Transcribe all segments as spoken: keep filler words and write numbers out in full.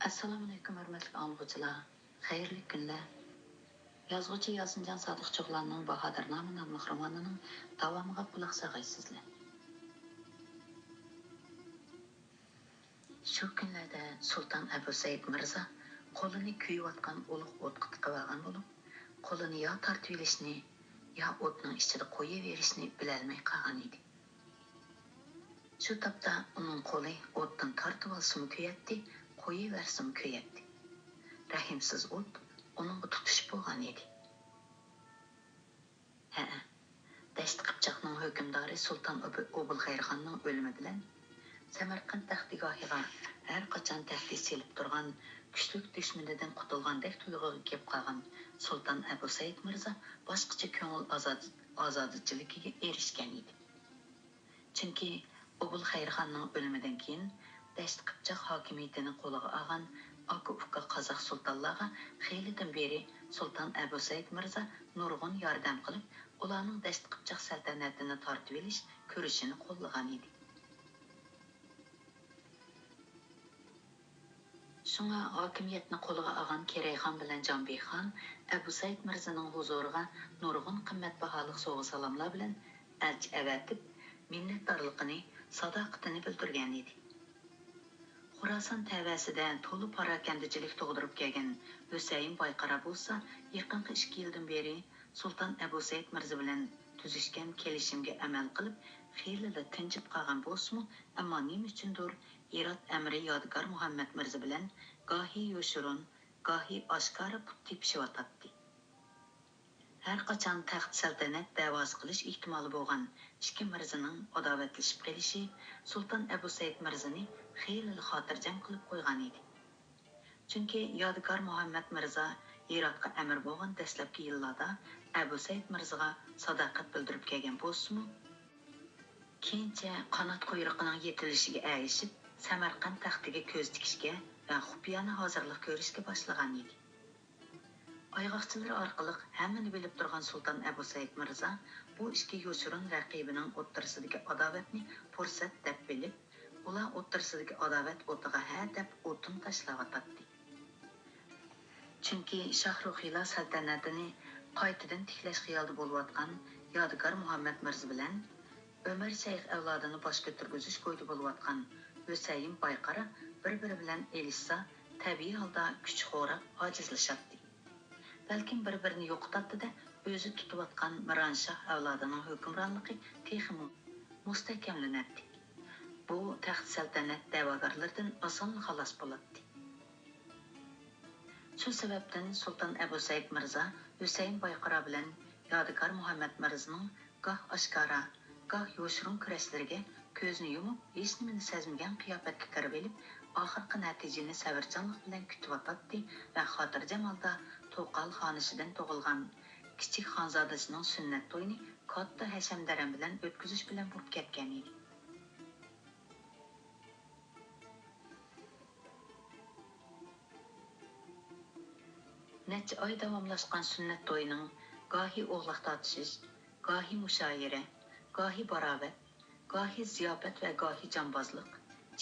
ئەسسالامۇئەلەيكۇم، ھۆرمەتلىك ئاڭلىغۇچىلار! خەيرلىك كۈنلەر! يازغۇچى ياسىنجان سادىق چوغلاننىڭ باھادىرنامە ناملىق رومانىنىڭ داۋامىغا قۇلاق ساغايسىزلەر. شۇ كۈنلەردە سۇلتان ئەبۇسەئىد مىرزا قولىنى كۆيۈۋاتقان ئۇلۇغ ئوتقا تىقىۋالغان بولۇپ، قولىنى يا تارتىۋېلىشنى، يا ئوتنىڭ ئىچىدە قويۇۋېرىشنى بىلەلمەي قالغان ئىدى. شۇ تاپتا ئۇنىڭ قولى ئوتتىن تارتىۋالسىمۇ كۆيەتتى، قويۇۋەرسىمۇ كۆيەتتى. رەھىمسىز ئوت ئۇنىڭغا تۇتىشىپ بولغان ئىدى. ھەئە، دەشت قىپچاقنىڭ ھۆكۈمدارى سۇلتان ئوبۇ-، ئوبۇلخەيرخاننىڭ ئۆلۈمى بىلەن سەمەرقەنت تەختىگاھىغا ھەر قاچان تەھدىت سېلىپ تۇرغان كۈچلۈك دۈشمىنىدىن قۇتۇلغاندەك تۇيغۇغا كېلىپ قالغان سۇلتان ئەبۇسەئىد مىرزا باشقىچە كۆڭۈل ئازاد-، ئازادىچىلىكىگە ئېرىشكەن ئىدى. چۈنكى ئوبۇلخەيرخاننىڭ ئۆلۈمىدىن كېيىن، دەشت قىپچاق ھاكىمىيىتىنى قولىغا ئالغان ئاكا-ئۇكا قازاق سۇلتانلارغا خېلىدىن بېرى سۇلتان ئەبۇسەئىد مىرزا نۇرغۇن ياردەم قىلىپ، ئۇلارنىڭ دەشت قىپچاق سەلتەنىتىنى تارتىۋېلىش كۈرىشىنى قوللىغان ئىدى. شۇڭا ھاكىمىيەتنى قولىغا ئالغان كېرەيخان بىلەن جامبىخان ئەبۇسەئىد مىرزىنىڭ ھۇزۇرىغا نۇرغۇن قىممەت باھالىق سوۋغا-سالاملار بىلەن ئەلچى ئەۋەتىپ، مىننەتدارلىقىنى، ساداقىتىنى بىلدۈرگەن ئىدى. خوراسان تەۋەسىدە تولا پاراكەندىچىلىك تۇغدۇرۇپ كەلگەن ھۈسەيىن بايقارا بولسا، يېقىنقى ئىككى يىلدىن بېرى سۇلتان ئەبۇسەئىد مىرزا بىلەن تۈزۈشكەن كېلىشىمگە ئەمەل قىلىپ، خېلىلا تىنچىپ قالغان بولسىمۇ، ئەمما نېمە ئۈچۈندۇر ھىرات ئەمىرى يادىكار مۇھەممەد مىرزا بىلەن گاھى يوشۇرۇن، گاھى ئاشكارا پۇت تېپىشىۋاتاتتى. ھەر قاچان تەخت سەلتەنەت دەۋاسى قىلىش ئېھتىمالى بولغان ئىككى مىرزىنىڭ ئاداۋەتلىشىپ قېلىشى سۇلتان ئەبۇسەئىد مىرزىنى خېلىلا خاتىرجەم قىلىپ قويغان ئىدى. چۈنكى يادىكار مۇھەممەد مىرزا ھىراتقا ئەمىر بولغان دەسلەپكى يىللاردا ئەبۇسەئىد مىرزىغا ساداقەت بىلدۈرۈپ كەلگەن بولسىمۇ، كېيىنچە قانات قۇيرۇقىنىڭ يېتىلىشىگە ئەگىشىپ، سەمەرقەنت تەختىگە كۆز تىكىشكە ۋە خۇپىيانە ھازىرلىق كۆرۈشكە باشلىغان ئىدى. ئايغاقچىلىرى ئارقىلىق ھەممىنى بىلىپ تۇرغان سۇلتان ئەبۇسەئىد مىرزا بۇ ئىككى يوشۇرۇن رەقىبىنىڭ ئوتتۇرىسىدىكى ئاداۋەتنى پۇرسەت دەپ بىلىپ، ئۇلار ئوتتۇرىسىدىكى ئاداۋەت ئوتىغا ھە دەپ ئوتۇن تاشلاۋاتاتتى. چۈنكى شاھرۇخىيلار سەلتەنىتىنى قايتىدىن تىكلەش خىيالىدا بولۇۋاتقان يادىكار مۇھەممەد مىرزا بىلەن ئۆمەر شەيخ ئەۋلادىنى باش كۆتۈرگۈزۈش كويىدا بولۇۋاتقان ھۈسەيىن بايقارا بىر-بىرى بىلەن ئېلىشسا، تەبىئىي ھالدا كۈچى خوراپ، ئاجىزلىشاتتى. بەلكىم بىر-بىرىنى يوقىتاتتى-دە، ئۆزى تۇتۇۋاتقان مىرانشاھ ئەۋلادىنىڭ ھۆكۈمرانلىقى تېخىمۇ مۇستەھكەملىنەتتى. بۇ تەخت سەلتەنەت دەۋاگەرلىرىدىن ئاسانلا خالاس بولاتتى. شۇ سەۋەبتىن سۇلتان ئەبۇسەئىد مىرزا ھۈسەيىن بايقارا بىلەن يادىكار مۇھەممەد مىرزىنىڭ گاھ ئاشكارا، گاھ يوشۇرۇن كۈرەشلىرىگە كۆزىنى يۇمۇپ، ھېچنېمىنى سەزمىگەن قىياپەتكە كىرىۋېلىپ، ئاخىرقى نەتىجىنى سەۋرچانلىق بىلەن كۈتۈۋاتاتتى ۋە خاتىرجەم ھالدا توقال خانىشىدىن تۇغۇلغان كىچىك خانزادىسىنىڭ سۈننەت تويىنى كاتتا ھەشەم-دەرەم بىلەن ئۆتكۈزۈش بىلەن بولۇپ كەتكەن ئىدى. نەچچە ئاي داۋاملاشقان سۈننەت تويىنىڭ گاھى ئوغلاق تارتىشىش، گاھى مۇشائىرە، گاھى باراۋەت، گاھى زىياپەت ۋە گاھى جامبازلىق،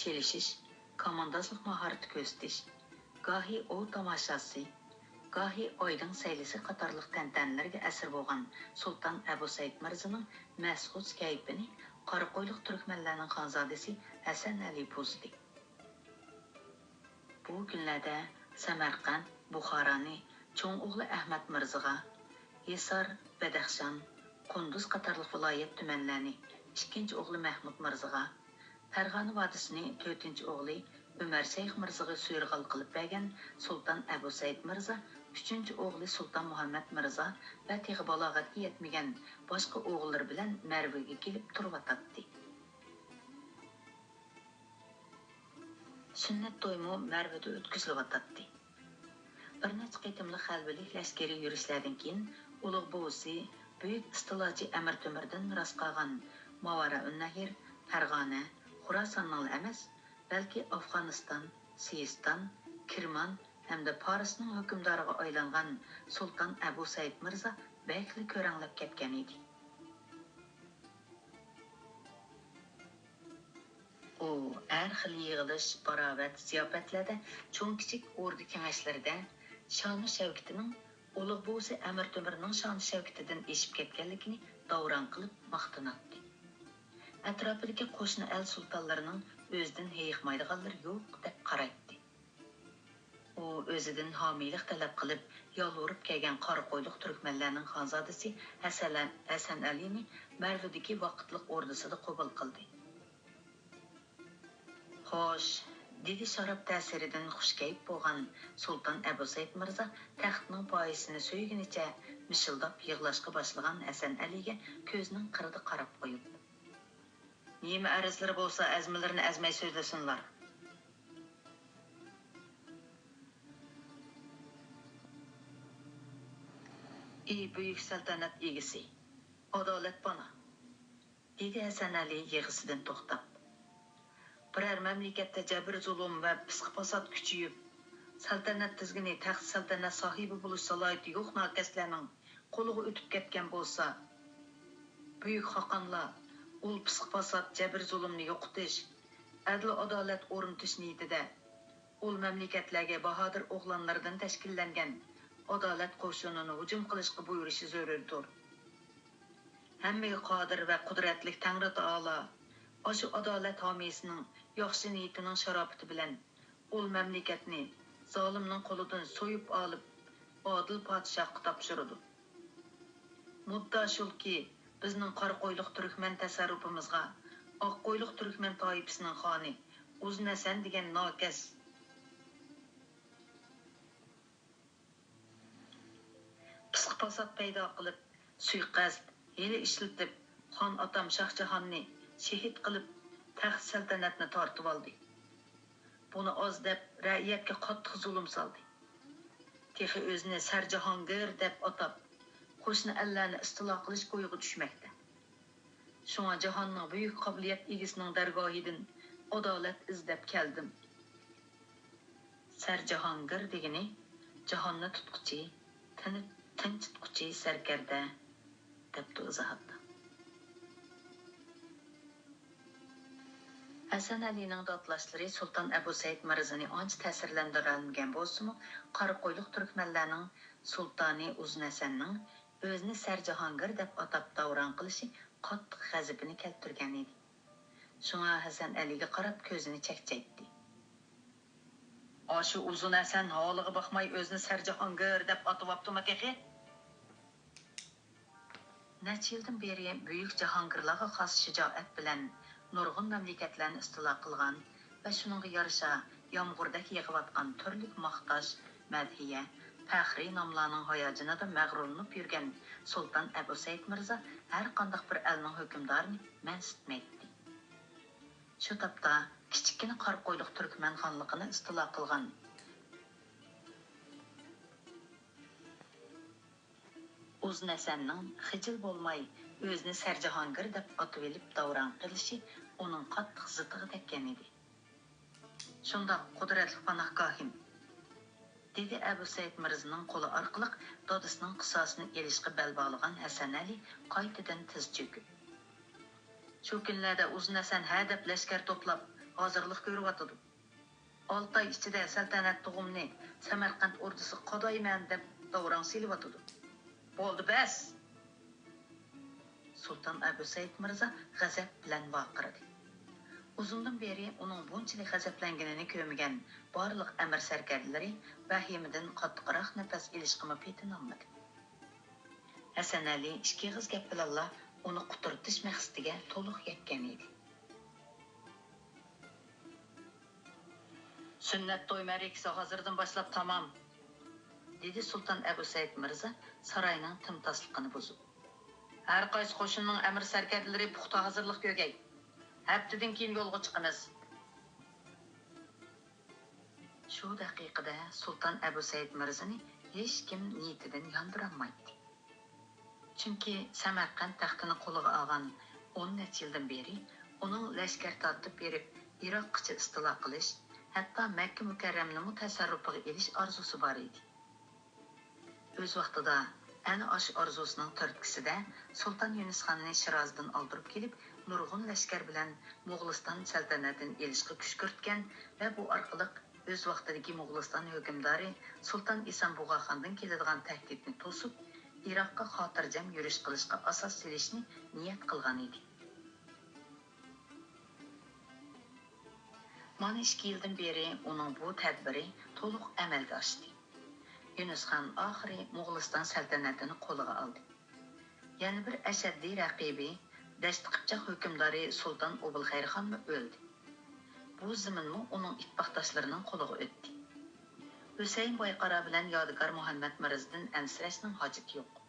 چېلىشىش، كاماندازلىق ماھارىتى كۆرسىتىش، گاھى ئوۋ تاماشاسى، گاھى ئايدىڭ سەيلىسى قاتارلىق تەنتەنىلەرگە ئەسىر بولغان سۇلتان ئەبۇسەئىد مىرزىنىڭ مەسخۇس كەيپىنى قاراقويلۇق تۈركمەنلەرنىڭ خانزادىسى ھەسەن ئەلى بۇزدى. بۇ كۈنلەردە سەمەرقەنت، بۇخارانى چوڭ ئوغلى ئەھمەد مىرزىغا، ھىسار، بەدەخشان، قۇندۇز قاتارلىق ۋىلايەت تۈمەنلەرنى ئىككىنچى ئوغلى مەھمۇد مىرزىغا، پەرغانە ۋادىسىنى تۆتىنچى ئوغلى ئۆمەر شەيخ مىرزىغا سۇيرغال قىلىپ بەرگەن سۇلتان ئەبۇسەئىد مىرزا ئۈچىنچى ئوغلى سۇلتان مۇھەممەد مىرزا ۋە تېخى بالاغەتكە يەتمىگەن باشقا ئوغۇللىرى بىلەن مەرۋىگە كېلىپ تۇرۇۋاتاتتى. سۈننەت تويمۇ مەرۋىدە ئۆتكۈزۈلۈۋاتاتتى. بىر نەچچە قېتىملىق غەلىبىلىك لەشكىرىي يۈرۈشلەردىن كېيىن، ئۇلۇغ بوۋىسى، بۈيۈك ئىستىلاچى ئەمىر تۆمۈردىن مىراس قالغان ماۋارائۇننەھىر، پەرغانە، خوراساننىڭلا ئەمەس، بەلكى ئافغانىستان، سىيىستان، كىرمان ھەمدە پارسنىڭ ھۆكۈمدارىغا ئايلانغان سۇلتان ئەبۇ سەئىد مىرزا بەكلا كۆرەڭلەپ كەتكەن ئىدى. ئۇ ھەر خىل يىغىلىش، باراۋەت، زىياپەتلەردە، چوڭ-كىچىك ئوردا-كېڭەشلىرىدە شانۇ-شەۋكىتىنىڭ ئۇلۇغ بوۋىسى ئەمىر تۆمۈرنىڭ شانۇ-شەۋكىتىدىن ئېشىپ كەتكەنلىكىنى داۋراڭ قىلىپ ماختىناتتى. ئەتراپىدىكى قوشنا ئەل سۇلتانلىرىنىڭ ئۆزىدىن ھېيىقمايدىغانلىرى يوق دەپ قارايتتى. ئۇ ئۆزىدىن ھامىيلىق تەلەپ قىلىپ يالۋۇرۇپ كەلگەن قارا قويلۇق تۈركمەنلەرنىڭ خانزادىسى ھەسەنە-، ھەسەن ئەلىنى مەرۋدىكى ۋاقىتلىق ئوردىسىدا قوبۇل قىلدى. خوش، دېدى شاراب تەسىرىدىن خۇشكەيپ بولغان سۇلتان ئەبۇسەيد مىرزا تەختنىڭ پايىسىنى سۆيگىنىچە مىشىلداپ يىغلاشقا باشلىغان ھەسەن ئەلىگە كۆزىنىڭ قىرىدا قاراپ قويۇپ. نېمە ئەرزلىرى بولسا ئەزمىلىرىنى ئەزمەي سۆزلىسۇنلار. ئى بۈيۈك سەلتەنەت ئىگىسى، ئادالەت پانا! دېدى ھەسەن ئەلى يىغىسىدىن توختاپ. بىرەر مەملىكەتتە جەبىر-زۇلۇم ۋە پىسقى-پاسات كۈچىيىپ، سەلتەنەت تىزگىنى، تەخت سەلتەنەت ساھىبى بولۇش سالاھىيىتى يوق ناكەسلەرنىڭ قولىغا ئۆتۈپ كەتكەن بولسا، بۈيۈك خاقانلار ئۇل پىسقى-پاسات، جەبىر-زۇلۇمنى يوقىتىش، ئەدىل-ئادالەت ئورنىتىش نىيىتىدە ئۇل مەملىكەتلەرگە باھادىر ئوغلانلىرىدىن تەشكىللەنگەن ئادالەت قوشۇنىنى ھۇجۇم قىلىشقا بۇيرۇشى زۆرۈردۇر. ھەممىگە قادىر ۋە قۇدرەتلىك تەڭرىتائالا ئاشۇ ئادالەت ھامىيسىنىڭ ياخشى نىيىتىنىڭ شاراپىتى بىلەن ئۇل مەملىكەتنى زالىمنىڭ قولىدىن سويۇپ ئالىپ، ئادىل پادىشاھقا تاپشۇرىدۇ. مۇددىئا شۇلكى، بىزنىڭ قارا قويلۇق تۈركمەن تەسەررۇپىمىزغا ئاق قويلۇق تۈركمەن تائىپىسىنىڭ خانى ئۇزۇن ھەسەن دېگەن ناكەس پىسقى-پاسات پەيدا قىلىپ، سۇيىقەست، ھىيلە ئىشلىتىپ، خان ئاتام شاھ جاھاننى شېھىت قىلىپ، تەخت سەلتەنەتنى تارتىۋالدى. بۇنى ئاز دەپ، رەئىيەتكە قاتتىق زۇلۇم سالدى. تېخى ئۆزىنى سەرجاھانگىر دەپ ئاتاپ، قوشنا ئەللەرنى ئىستىلا قىلىش كويىغا چۈشمەكتە. شۇڭا جاھاننىڭ بۈيۈك قابىلىيەت ئىگىسىنىڭ دەرگاھىدىن ئادالەت ئىزدەپ كەلدىم. سەرجاھانگىر دېگىنى جاھاننى تۇتقۇچى، تىنچ-، تىنچىتقۇچى سەركەردە، دەپتۇ ئىزاھاتتا. ھەسەن ئەلىنىڭ داتلاشلىرى سۇلتان ئەبۇسەيىد مىرزىنى ئانچە تەسىرلەندۈرەلمىگەن بولسىمۇ، قارا قويلۇق تۈركمەنلەرنىڭ سۇلتانى ئۇزۇن ھەسەننىڭ ئۆزىنى سەرجاھانگىر دەپ ئاتاپ داۋراڭ قىلىشى قاتتىق غەزىپىنى كەلتۈرگەن ئىدى. شۇڭا ھەسەن ئەلىگە قاراپ كۆزىنى چەكچەيتتى. ئاشۇ ئۇزۇن ھەسەن ھالىغا باقماي ئۆزىنى سەرجاھانگىر دەپ ئاتىۋاپتۇما تېخى؟ نەچچە يىلدىن بېرى بۈيۈك جاھانگىرلارغا خاس شىجائەت بىلەن نۇرغۇن مەملىكەتلەرنى ئىستىلا قىلغان ۋە شۇنىڭغا يارىشا يامغۇردەك يېغىۋاتقان تۈرلۈك ماختاش، مەدھىيە، پەخرىي ناملارنىڭ ھاياجىنىدا مەغرۇرلىنىپ يۈرگەن سۇلتان ئەبۇسەيىد مىرزا ھەرقانداق بىر ئەلنىڭ ھۆكۈمدارىنى مەنسىتمەيتتى. شۇ تاپتا كىچىككىنە قارا قويلۇق تۈركمەن خانلىقىنى ئىستىلا قىلغان ئۇزۇن ھەسەننىڭ خىجىل بولماي ئۆزىنى سەرجاھانگىر دەپ ئاتىۋېلىپ داۋراڭ قىلىشى ئۇنىڭ قاتتىق زىتىغا تەگكەن ئىدى. شۇنداق، قۇدرەتلىك پاناھگاھىم، دېدى ئەبۇسەيىد مىرزىنىڭ قولى ئارقىلىق دادىسىنىڭ قىساسىنى ئېلىشقا بەل باغلىغان ھەسەن ئەلى قايتىدىن تىز چۆكۈپ. شۇ كۈنلەردە ئۇزۇن ھەسەن ھە دەپ لەشكەر توپلاپ، ھازىرلىق كۆرۈۋاتىدۇ. ئالتە ئاي ئىچىدە سەلتەنەت تۇغۇمنى سەمەرقەنت ئوردىسىغا قادايمەن دەپ داۋراڭ سېلىۋاتىدۇ. بولدى، بەس! سۇلتان ئەبۇسەيىد مىرزا غەزەپ بىلەن ۋارقىرىدى. ئۇزۇندىن بېرى ئۇنىڭ بۇنچىلىك غەزەپلەنگىنىنى كۆرمىگەن بارلىق ئەمىر سەركەردىلىرى ۋەھىمىدىن قاتتىقراق نەپەس ئېلىشقىمۇ پېتىنالمىدى. ھەسەن ئەلى ئىككى ئېغىز گەپ بىلەنلا ئۇنى قۇترىتىش مەقسىتىگە تولۇق يەتكەن ئىدى. سۈننەت توي مەرىكىسى ھازىردىن باشلاپ تامام، دېدى سۇلتان ئەبۇسەيىد مىرزا ساراينىڭ تىمتاسلىقىنى بۇزۇپ. ھەر قايسى قوشۇننىڭ ئەمىر سەركەردىلىرى پۇختا ھازىرلىق كۆرگەي. ھەپتىدىن كېيىن يولغا چىقىمىز. شۇ دەقىقىدە سۇلتان ئەبۇسەيىد مىرزىنى ھېچكىم نىيىتىدىن ياندۇرالمايتتى. چۈنكى سەمەرقەنت تەختىنى قولىغا ئالغان ئون نەچچە يىلدىن بېرى ئۇنىڭ لەشكەر تارتىپ بېرىپ ئىراققىچە ئىستىلا قىلىش، ھەتتا مەككە مۇكەررەمنىمۇ تەسەررۇپىغا ئېلىش ئارزۇسى بار ئىدى. ئۆز ۋاقتىدا ئەنە ئاشۇ ئارزۇسىنىڭ تۈرتكىسىدە سۇلتان يۇنۇسخاننى شىرازدىن ئالدۇرۇپ كېلىپ، نۇرغۇن لەشكەر بىلەن موغۇلىستان سەلتەنەتىنى ئېلىشقا كۈشكۈرتكەن ۋە بۇ ئارقىلىق ئۆز ۋاقتىدىكى موغۇلىستان ھۆكۈمدارى سۇلتان ئىسام بۇغاخاندىن كېلىدىغان تەھدىتنى توسۇپ، ئىراققا خاتىرجەم يۈرۈش قىلىشقا ئاساس سېلىشنى نىيەت قىلغان ئىدى. مانا ئىككى يىلدىن بېرى ئۇنىڭ بۇ تەدبىرى تولۇق ئەمەلگە ئاشتى. يۇنۇس خان ئاخىرى موغۇلىستان سەلتەنىتىنى قولىغا ئالدى. يەنە بىر ئەشەددىي رەقىبى دەشتى قىپچاق ھۆكۈمدارى سۇلتان ئوبۇلخەيرخانمۇ ئۆلدى. بۇ زېمىنمۇ ئۇنىڭ ئىتتىپاقداشلىرىنىڭ قولىغا ئۆتتى. ھۈسەيىن بايقارا بىلەن يادىكار مۇھەممەد مىرزىدىن ئەنسىرەشنىڭ ھاجىتى يوق.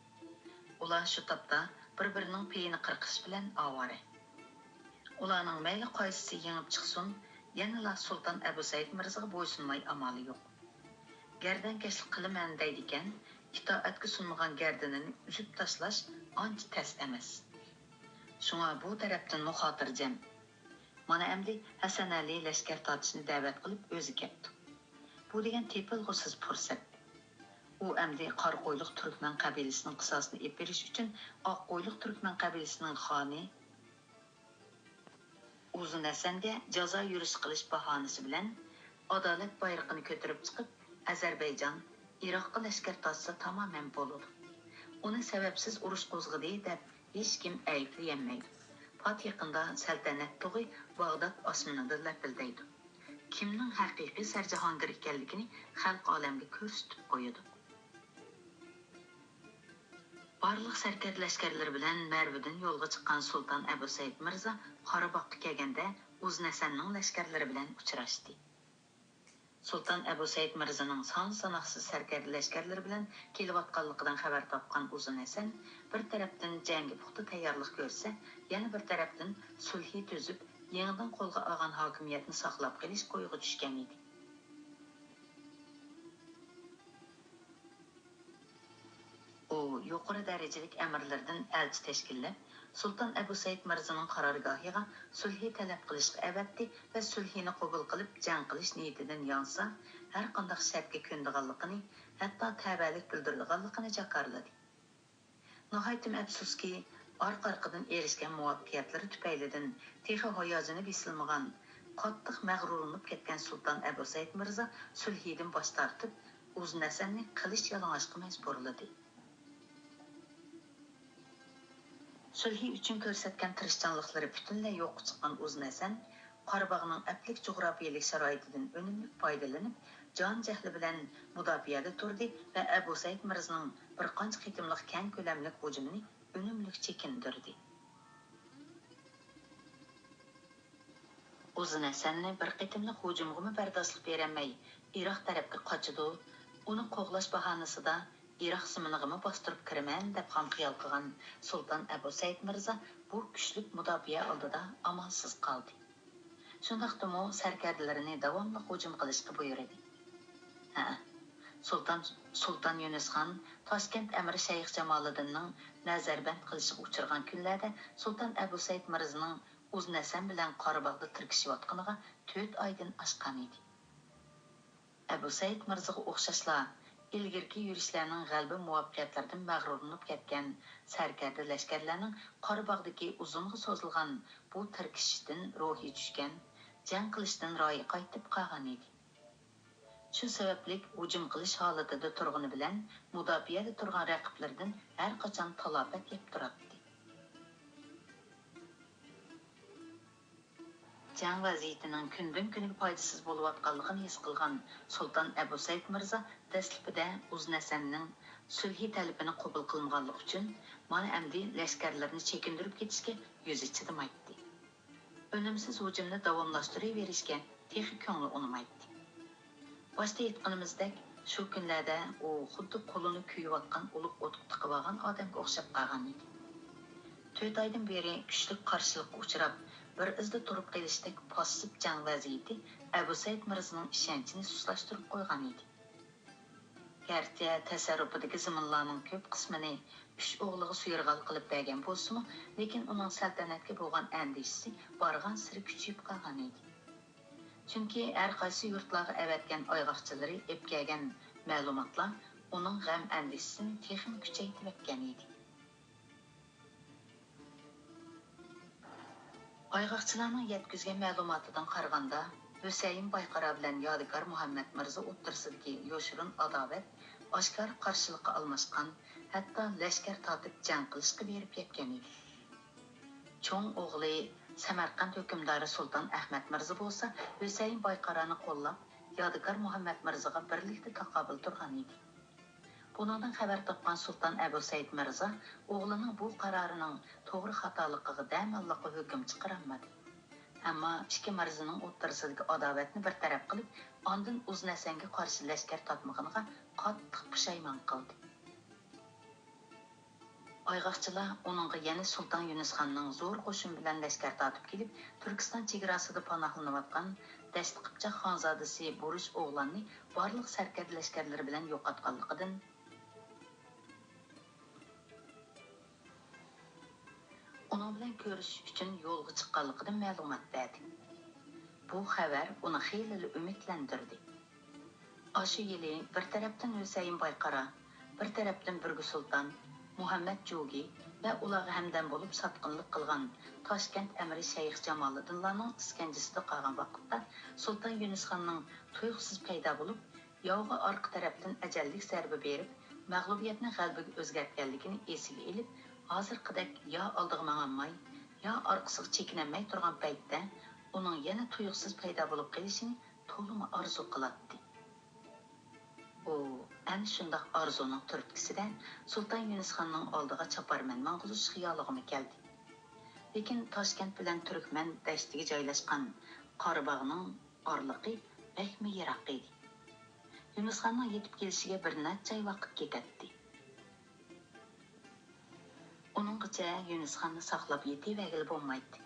ئۇلار شۇ تاپتا بىر-بىرىنىڭ پېيىنى قىرقىش بىلەن ئاۋارە. ئۇلارنىڭ مەيلى قايسىسى يېڭىپ چىقسۇن، يەنىلا سۇلتان ئەبۇ سەئىد مىرزىغا بويسۇنماي ئامالى يوق. گەردەنكەشلىك قىلىمەن دەيدىكەن، ئىتائەتكە سۇنمىغان گەردىنىنى ئۈزۈپ تاشلاش ئانچە تەس ئەمەس. شۇڭا بۇ تەرەپتىنمۇ خاتىرجەم. مانا ئەمدى ھەسەنئەلى لەشكەر تارتىشنى دەۋەت قىلىپ ئۆزى كەپتۇ. بۇ دېگەن تېپىلغۇسىز پۇرسەت. ئۇ ئەمدى قاراقويلۇق تۈركمەن قەبىلىسىنىڭ قىساسىنى ئېلىپ بېرىش ئۈچۈن ئاققويلۇق تۈركمەن قەبىلىسىنىڭ خانى ئۇزۇن ھەسەنگە جازا يۈرۈش قىلىش باھانىسى بىلەن ئادالەت بايرىقىنى كۆتۈرۈپ چىقىپ، ئەزەربەيجان ئىراققا لەشكەر تارتسا تامامەن بولىدۇ. ئۇنى سەۋەبسىز ئۇرۇش قوزغىدى دەپ ھېچكىم ئەيىبلىيەلمەيدۇ. پات يېقىندا سەلتەنەت تۇغى باغداد ئاسمىنىدا لەپىلدەيدۇ. كىمنىڭ ھەقىقىي سەرجاھانگىر ئىكەنلىكىنى خەلق ئالەمگە كۆرسىتىپ قويىدۇ. بارلىق سەركەردە لەشكەرلىرى بىلەن مەرۋدىن يولغا چىققان سۇلتان ئەبۇ سەئىد مىرزا قاراباغقا كەلگەندە، ئۇزۇن ھەسەننىڭ لەشكەرلىرى بىلەن ئۇچراشتى. سۇلتان ئەبۇ سەئىد مىرزىنىڭ سان-ساناقسىز سەركەردە لەشكەرلىرى بىلەن كېلىۋاتقانلىقىدىن خەۋەر تاپقان ئۇزۇن ھەسەن بىر تەرەپتىن جەڭگە پۇختا تەييارلىق كۆرسە، يەنە بىر تەرەپتىن سۈلھى تۈزۈپ، يېڭىدىن قولغا ئالغان ھاكىمىيەتنى ساقلاپ قېلىش ئويىغا چۈشكەن ئىدى. ئۇ يۇقىرى دەرىجىلىك ئەمىرلىرىدىن ئەلچى تەشكىللەپ، سۇلتان ئەبۇ سەئىد مىرزىنىڭ قارارگاھىغا سۈلھى تەلەپ قىلىشقا ئەۋەتتى ۋە سۈلھىنى قوبۇل قىلىپ، جەڭ قىلىش نىيىتىدىن يانسا، ھەرقانداق شەرتكە كۆنىدىغانلىقىنى، ھەتتا تەۋەلىك بىلدۈرىدىغانلىقىنى جاكارلىدى. ناھايىتىمۇ ئەپسۇسكى، ئارقا-ئارقىدىن ئېرىشكەن مۇۋەپپەقىيەتلىرى تۈپەيلىدىن تېخى ھاياجىنى بېسىلمىغان، قاتتىق مەغرۇرلىنىپ كەتكەن سۇلتان ئەبۇ سەئىد مىرزا سۈلھىدىن باش تارتىپ، ئۇزۇن ھەسەننى قىلىچ يالىڭاچقا مەجبۇرلىدى. سۈلھى ئۈچۈن كۆرسەتكەن تىرىشچانلىقلىرى پۈتۈنلەي يوققا چىققان ئۇزۇن ھەسەن قاراباغنىڭ ئەپلىك جۇغراپىيەلىك شارائىتىدىن ئۈنۈملۈك پايدىلىنىپ، جان-جەھلى بىلەن مۇداپىئەدە تۇردى ۋە ئەبۇ سەئىد مىرزىنىڭ بىر قانچە قېتىملىق كەڭ كۆلەملىك ھۇجۇمىنى ئۈنۈملۈك چېكىندۈردى. ئۇزۇن ھەسەننى بىر قېتىملىق ھۇجۇمغىمۇ بەرداشلىق بېرەلمەي، ئىراق تەرەپكە قاچىدۇ. ئۇنى قوغلاش باھانىسىدا ئىراق زېمىنىغىمۇ باستۇرۇپ كىرىمەن دەپ خام خىيال قىلغان سۇلتان ئەبۇ سەئىد مىرزا بۇ كۈچلۈك مۇداپىئە ئالدىدا ئامالسىز قالدى. شۇنداقتىمۇ سەركەردىلىرىنى داۋاملىق ھۇجۇم قىلىشقا بۇيرۇدى. ھەئە، سۇلتان، سۇلتان يۇنۇس خان تاشكەنت ئەمىرى شەيخ جامالىدىننىڭ نەزەربەند قىلىشىغا ئۇچرىغان كۈنلەردە سۇلتان ئەبۇ سەئىد مىرزىنىڭ ئۇزۇن ھەسەن بىلەن قاراباغدا تىركىشىۋاتقىنىغا تۆت ئايدىن ئاشقان ئىدى. ئەبۇ سەئىد مىرزىغا ئوخشاشلا، ئىلگىرىكى يۈرۈشلەرنىڭ غەلىبە مۇۋەپپەقىيەتلىرىدىن مەغرۇرلىنىپ كەتكەن سەركەردە لەشكەرلەرنىڭ قاراباغدىكى ئۇزۇنغا سوزۇلغان بۇ تىركىشىشتىن روھى چۈشكەن، جەڭ قىلىشتىن رايى قايتىپ قالغان ئىدى. شۇ سەۋەبلىك ھۇجۇم قىلىش ھالىتىدە تۇرغىنى بىلەن مۇداپىئەدە تۇرغان رەقىبلىرىدىن ھەر قاچان تالاپەت يەپ تۇراتتى. جەڭ ۋەزىيىتىنىڭ كۈندىن-كۈنگە پايدىسىز بولۇۋاتقانلىقىنى ھېس قىلغان سۇلتان ئەبۇ سەئىد مىرزا دەسلىپىدە ئۇزۇن ھەسەننىڭ سۈلھى تەلىپىنى قوبۇل قىلمىغانلىقى ئۈچۈن، مانا ئەمدى لەشكەرلىرىنى چېكىندۈرۈپ كېتىشكە يۈزى چىدىمايتتى. ئۈنۈمسىز ھۇجۇمنى داۋاملاشتۇرۇۋېرىشكە تېخى كۆڭلى ئۇنىمايتتى. باشتا ئېيتقىنىمىزدەك، شۇ كۈنلەردە ئۇ خۇددى قولىنى كۆيۈۋاتقان ئۇلۇغ ئوتقا تىقىۋالغان ئادەمگە ئوخشاپ قالغان ئىدى. تۆت ئايدىن بېرى كۈچلۈك قارشىلىققا ئۇچراپ، بىر ئىزدا تۇرۇپ قېلىشتەك پاسسىپ جەڭ ۋەزىيىتى ئەبۇ سەئىد مىرزىنىڭ ئىشەنچىنى سۇسلاشتۇرۇپ قويغان ئىدى. گەرچە تەسەررۇپىدىكى زېمىنلارنىڭ كۆپ قىسمىنى ئۈچ ئوغلىغا سۇيرغال قىلىپ بەرگەن بولسىمۇ، لېكىن ئۇنىڭ سەلتەنەتكە بولغان ئەندىشىسى بارغانسېرى كۈچىيىپ قالغان ئىدى. چۈنكى ھەر قايسى يۇرتلارغا ئەۋەتكەن ئايغاقچىلىرى ئېلىپ كەلگەن مەلۇماتلار ئۇنىڭ غەم-ئەندىشىسىنى تېخىمۇ كۈچەيتىۋەتكەن ئىدى. ئايغاقچىلارنىڭ يەتكۈزگەن مەلۇماتىدىن قارىغاندا، ھۈسەيىن بايقارا بىلەن يادىكار مۇھەممەد مىرزا ئوتتۇرىسىدىكى يوشۇرۇن ئاداۋەت ئاشكارا قارشىلىققا ئالماشقان، ھەتتا لەشكەر تارتىپ جەڭ قىلىشقا بېرىپ يەتكەن ئىدى. چوڭ ئوغلى سەمەرقەنت ھۆكۈمدارى سۇلتان ئەھمەد مىرزا بولسا ھۈسەيىن بايقارانى قوللاپ، يادىكار مۇھەممەد مىرزىغا بىرلىكتە تاقابىل تۇرغان ئىدى. بۇنىڭدىن خەۋەر تاپقان سۇلتان ئەبۇ سەئىد مىرزا ئوغلىنىڭ بۇ قارارىنىڭ توغرا خاتالىقىغا دەماللىققا ھۆكۈم چىقىرالمىدى. ئەمما ئىككى مىرزىنىڭ ئوتتۇرىسىدىكى ئاداۋەتنى بىر تەرەپ قىلىپ، ئاندىن ئۇزۇن ھەسەنگە قارشى لەشكەر تارتمىغىنىغا قاتتىق پۇشايمان قىلدى. ئايغاقچىلار ئۇنىڭغا يەنە سۇلتان يۈنۈسخاننىڭ زور قوشۇن بىلەن لەشكەر تارتىپ كېلىپ، تۈركىستان چېگراسىدا پاناھلىنىۋاتقان دەشتى قىپچاق خانزادىسى بۇرۇش ئوغلاننى بارلىق سەركەردە لەشكەرلىرى بىلەن يوقاتقانلىقىدىن، ئۇنىڭ بىلەن كۆرۈشۈش ئۈچۈن يولغا چىققانلىقىدىن مەلۇمات بەردى. بۇ خەۋەر ئۇنى خېلىلا ئۈمىدلەندۈردى. ئاشۇ يىلى بىر تەرەپتىن ھۈسەيىن بايقارا، بىر تەرەپتىن بۈرگۈ سۇلتان، مۇھەممەد جۇگى ۋە ئۇلارغا ھەمدەم بولۇپ ساتقىنلىق قىلغان تاشكەنت ئەمىرى شەيخ جامالىدىنلارنىڭ ئىسكەنجىسىدە قالغان ۋاقىتتا، سۇلتان يۈنۈسخاننىڭ تۇيۇقسىز پەيدا بولۇپ، ياۋغا ئارقا تەرەپتىن ئەجەللىك زەربە بېرىپ، مەغلۇبىيەتنى غەلىبىگە ئۆزگەرتكەنلىكىنى ئېسىگە ئېلىپ، ھازىرقىدەك يا ئالدىغا ماڭالماي، يا ئارقىسىغا چېكىنەلمەي تۇرغان پەيتتە، ئۇنىڭ يەنە تۇيۇقسىز پەيدا بولۇپ قېلىشىنى تولىمۇ ئارزۇ قىلاتتى. ئۇ ئەنە شۇنداق ئارزۇنىڭ تۈرتكىسىدە سۇلتان يۈنۈسخاننىڭ ئالدىغا چاپارمەن ماڭغۇزۇش خىيالىغىمۇ كەلدى. لېكىن تاشكەنت بىلەن تۈركمەن دەشتىگە جايلاشقان قاراباغنىڭ ئارىلىقى بەكمۇ يىراق ئىدى. يۈنۈسخاننىڭ يېتىپ كېلىشىگە بىر نەچچە ئاي ۋاقىت كېتەتتى. ئۇنىڭغىچە يۈنۈسخاننى ساقلاپ يېتىۋەرگىلى بولمايتتى.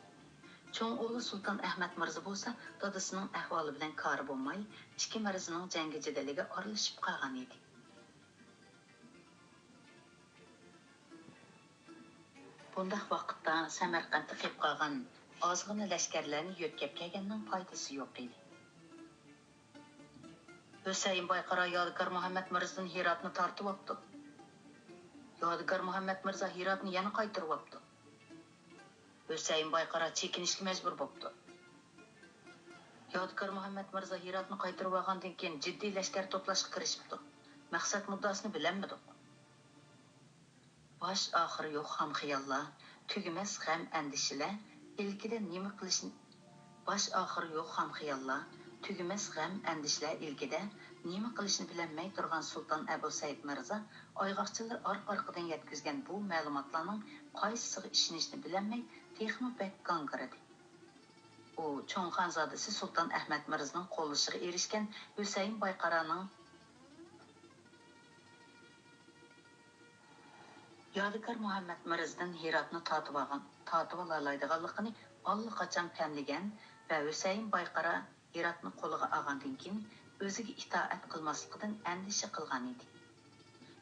چوڭ ئوغلى سۇلتان ئەھمەد مىرزا بولسا دادىسىنىڭ ئەھۋالى بىلەن كارى بولماي، ئىككى مىرزىنىڭ جەڭگى جېدىلىگە ئارىلىشىپ قالغان ئىدى. بۇنداق ۋاقىتتا سەمەرقەنتتە قېلىپ قالغان ئازغىنە لەشكەرلەرنى يۆتكەپ كەلگەننىڭ پايدىسى يوق ئىدى. ھۈسەيىن بايقارا يادىكار مۇھەممەد مىرزىدىن ھىراتنى تارتىۋاپتۇ. يادىكار مۇھەممەد مىرزا ھىراتنى يەنە قايتۇرۇۋاپتۇ. ھۈسەيىن بايقارا چېكىنىشكە مەجبۇر بوپتۇ. يادىكار مۇھەممەد مىرزا ھىراتنى قايتۇرۇۋالغاندىن كېيىن جىددىي لەشكەر توپلاشقا كىرىشىپتۇ. مەقسەت مۇددىئاسىنى بىلەلمىدۇق. باش ئاخىرى يوق خام خىياللار، تۈگىمەس غەم ئەندىشىلەر ئىلكىدە نېمە قىلىشنى، باش ئاخىرى يوق خام خىياللار، تۈگىمەس غەم ئەندىشىلەر ئىلكىدە نېمە قىلىشنى بىلەلمەي تۇرغان سۇلتان ئەبۇ سەئىد مىرزا ئايغاقچىلار ئارقا-ئارقىدىن يەتكۈزگەن بۇ مەلۇماتلارنىڭ قايسىسىغا ئىشىنىشنى بىلەلمەي تېخىمۇ بەك گاڭگىرىدى. ئۇ چوڭ خانزادىسى سۇلتان ئەھمەد مىرزىنىڭ قوللىشىغا ئېرىشكەن ھۈسەيىن بايقارانىڭ يادىكار مۇھەممەد مىرزىدىن ھىراتنى تارتىۋالغان، تارتىۋالالايدىغانلىقىنى ئاللىقاچان پەملىگەن ۋە ھۈسەيىن بايقارا ھىراتنى قولىغا ئالغاندىن كېيىن ئۆزىگە ئىتائەت قىلماسلىقىدىن ئەندىشە قىلغان ئىدى.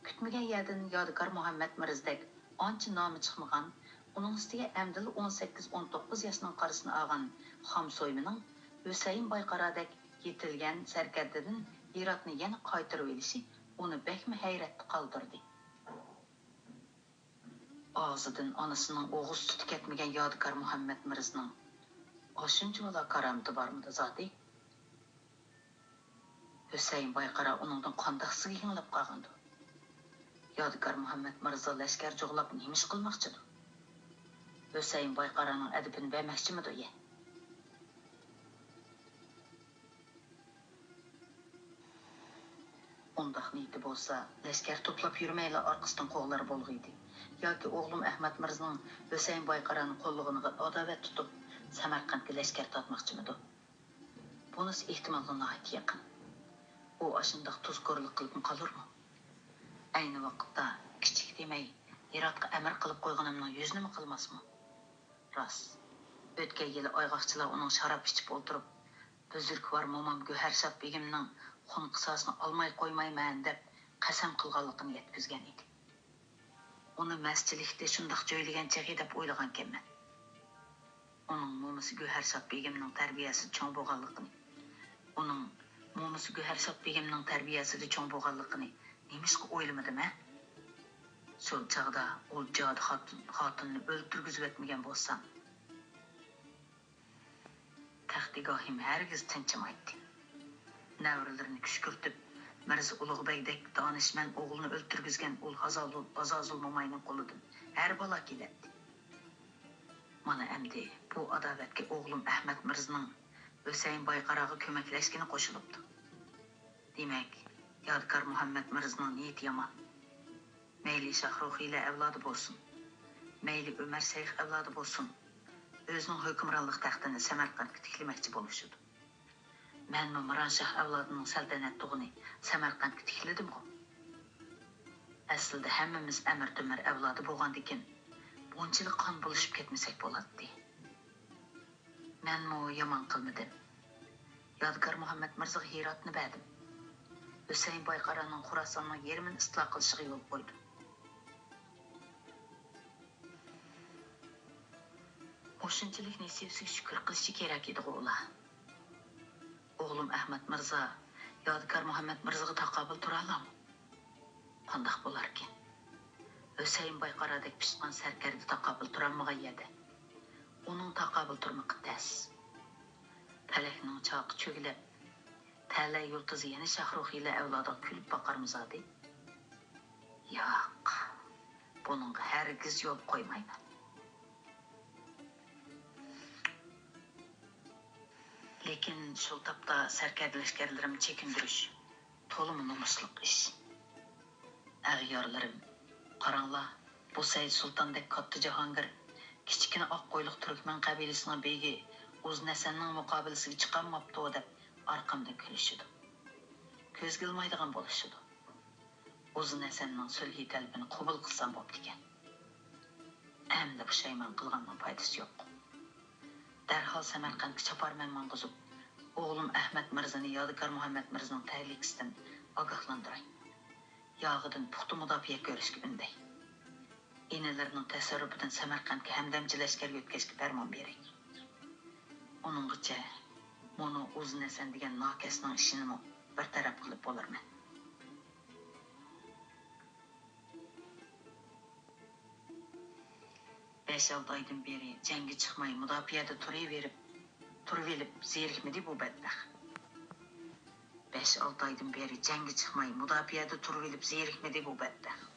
كۈتمىگەن يەردىن يادىكار مۇھەممەد مىرزىدەك ئانچە نامى چىقمىغان، ئۇنىڭ ئۈستىگە ئەمدىلا ئون سەككىز، ئون توققۇز ياشنىڭ قارىسىنى ئالغان خام سويمىنىڭ ھۈسەيىن بايقارادەك يېتىلگەن سەركەردىدىن ھىراتنى يەنە قايتۇرۇۋېلىشى ئۇنى بەكمۇ ھەيرەتتە قالدۇردى. ئاغزىدىن ئانىسىنىڭ ئوغۇز سۈتى كەتمىگەن يادىكار مۇھەممەد مىرزىنىڭ ئاشۇنچىۋالا كارامىتى بارمىدى زادى؟ ھۈسەيىن بايقارا ئۇنىڭدىن قانداقسىگە يېڭىلىپ قالغاندۇ؟ يادىكار مۇھەممەد مىرزا لەشكەر جۇغلاپ نېمە ئىش قىلماقچىدۇ؟ ھۈسەيىن بايقارانىڭ ئەدىپىنى بەرمەكچىمىدۇ يە؟ ئۇنداق نىيىتى بولسا، لەشكەر توپلاپ يۈرمەيلا ئارقىسىدىن قوغلار بولغىيدى. ياكى ئوغلۇم ئەخمەت مىرزىنىڭ ھۈسەيىن بايقارانى قوللىغىنىغا ئاداۋەت تۇتۇپ، سەمەرقەنتكە لەشكەر تارتماقچىمىدۇ؟ بۇنىسى ئېھتىمالغا ناھايىتى يېقىن. ئۇ ئاشۇنداق تۇزكورلۇق قىلىپمۇ قالۇرمۇ؟ ئەينى ۋاقىتتا كىچىك دېمەي، ھىراتقا ئەمىر قىلىپ قويغىنىمنىڭ يۈزىنىمۇ قىلماسمۇ؟ راست. ئۆتكەن يىلى ئايغاقچىلار ئۇنىڭ شاراب ئىچىپ ئولتۇرۇپ، بۈزرۈكۋار مومام گۆھەرشاد بېگىمنىڭ خۇن قىساسىنى ئالماي قويمايمەن دەپ قەسەم قىلغانلىقىنى يەتكۈزگەن ئىدى. ئۇنى مەستچىلىكتە شۇنداق جۆيلىگەن چېغى دەپ ئويلىغانىكەنمەن. ئۇنىڭ مومىسى گۆھەرشاد بېگىمنىڭ تەربىيەسىدە چوڭ بولغانلىقىنى، ئۇنىڭ مومىسى گۆھەرشاد بېگىمنىڭ تەربىيەسىدە چوڭ بولغانلىقىنى نېمىشقا ئويلىمىدىم ھە؟ شۇ چاغدا ئۇ جادى خاتۇن، خاتۇننى ئۆلتۈرگۈزۈۋەتمىگەن بولسام. تەختىگاھىم ھەرگىز تىنچىمايتتى. نەۋرىلىرىنى كۈشكۈرتۈپ، مىرزا ئۇلۇغ بەگدەك دانىشمەن ئوغلىنى ئۆلتۈرگۈزگەن ئۇل ھازالۇل-، ھازازۇل موماينىڭ قولىدىن ھەر بالا كېلەتتى. مانا ئەمدى بۇ ئاداۋەتكە ئوغلۇم ئەخمەت مىرزىنىڭ ھۈسەيىن بايقاراغا كۆمەكلەشكىنى قوشۇلۇپتۇ. دېمەك، يادىكار مۇھەممەد مىرزىنىڭ نىيىتى يامان. مەيلى شاھرۇخ ھىيلە ئەۋلادى بولسۇن، مەيلى ئۆمەر شەيخ ئەۋلادى بولسۇن، ئۆزىنىڭ ھۆكۈمرانلىق تەختىنى سەمەرقەنتكە تىكلىمەكچى بولۇشىدۇ. مەنمۇ مىرانشاھ ئەۋلادىنىڭ سەلتەنەت تۇغىنى سەمەرقەنتكە تىكلىدىمغۇ؟ ئەسلىدە ھەممىمىز ئەمىر تۆمۈر ئەۋلادى بولغاندىكىن، بۇنچىلىك قان بۇلىشىپ كەتمىسەك بولاتتى. مەنمۇ يامان قىلمىدىم. يادىكار مۇھەممەد مىرزىغا ھىراتنى بەردىم. ھۈسەيىن بايقارانىڭ خوراساننىڭ يېرىمىنى ئىستىلا قىلىشىغا يول قويدۇم. مۇشۇنچىلىك نېسىۋىسىگە شۈكۈر قىلىشى كېرەك ئىدىغۇ ئۇلار. ئوغلۇم ئەخمەت مىرزا يادىكار مۇھەممەد مىرزىغا تاقابىل تۇرالامۇ؟ قانداق بولاركىن؟ ھۈسەيىن بايقارادەك پىشقان سەركەردە تاقابىل تۇرالمىغان يەردە، ئۇنىڭ تاقابىل تۇرمىقى تەس. پەلەكنىڭ چاقى چۆگىلەپ، تەلەي يۇلتۇزى يەنە شاھرۇخ ھىيلە ئەۋلادىغا كۈلۈپ باقارمۇ زادى؟ ياق، بۇنىڭغا ھەرگىز يول قويمايمەن. لېكىن شۇ تاپتا سەركەردە لەشكەرلىرىمنى چېكىندۈرۈش تولىمۇ نومۇسلۇق ئىش. ئەغيارلىرىم، قاراڭلار، بۇ سەئىد سۇلتاندەك كاتتا جاھانگىر كىچىككىنە ئاق قويلۇق تۈركمەن قەبىلىسىنىڭ بېگى ئۇزۇن ھەسەننىڭ مۇقابىلىسىگە چىقالماپتۇ دەپ ئارقامدىن كۈلۈشىدۇ. كۆزگە ئىلمايدىغان بولۇشىدۇ. ئۇزۇن ھەسەننىڭ سۈلھى تەلىپىنى قوبۇل قىلسام بوپتىكەن. ئەمدى پۇشايمان قىلغاننىڭ پايدىسى يوق. دەرھال سەمەرقەنتكە چاپارمەن ماڭغۇزۇپ، ئوغلۇم ئەخمەت مىرزىنى يادىكار مۇھەممەد مىرزىنىڭ تەھلىكىسىدىن ئاگاھلاندۇراي. ياغىدىن پۇختا مۇداپىئە كۆرۈشكە ئۈندەي. ئىنىلىرىنىڭ تەسەررۇپىدىن سەمەرقەنتكە ھەمدەمچى لەشكەر يۆتكەشكە پەرمان بېرەي. ئۇنىڭغىچە مۇنۇ ئۇزۇن ھەسەن دېگەن ناكەسنىڭ ئىشىنىمۇ بىر تەرەپ قىلىپ بولۇرمەن. بەش-ئالتە ئايدىن بېرى جەڭگە چىقماي مۇداپىئەدە تۇرۇۋېرىپ، تۇرۇۋېلىپ زېرىكمىدى بۇ بەتبەخت. بەش-ئالتە ئايدىن بېرى جەڭگە چىقماي مۇداپىئەدە تۇرۇۋېلىپ زېرىكمىدى بۇ بەتبەخت.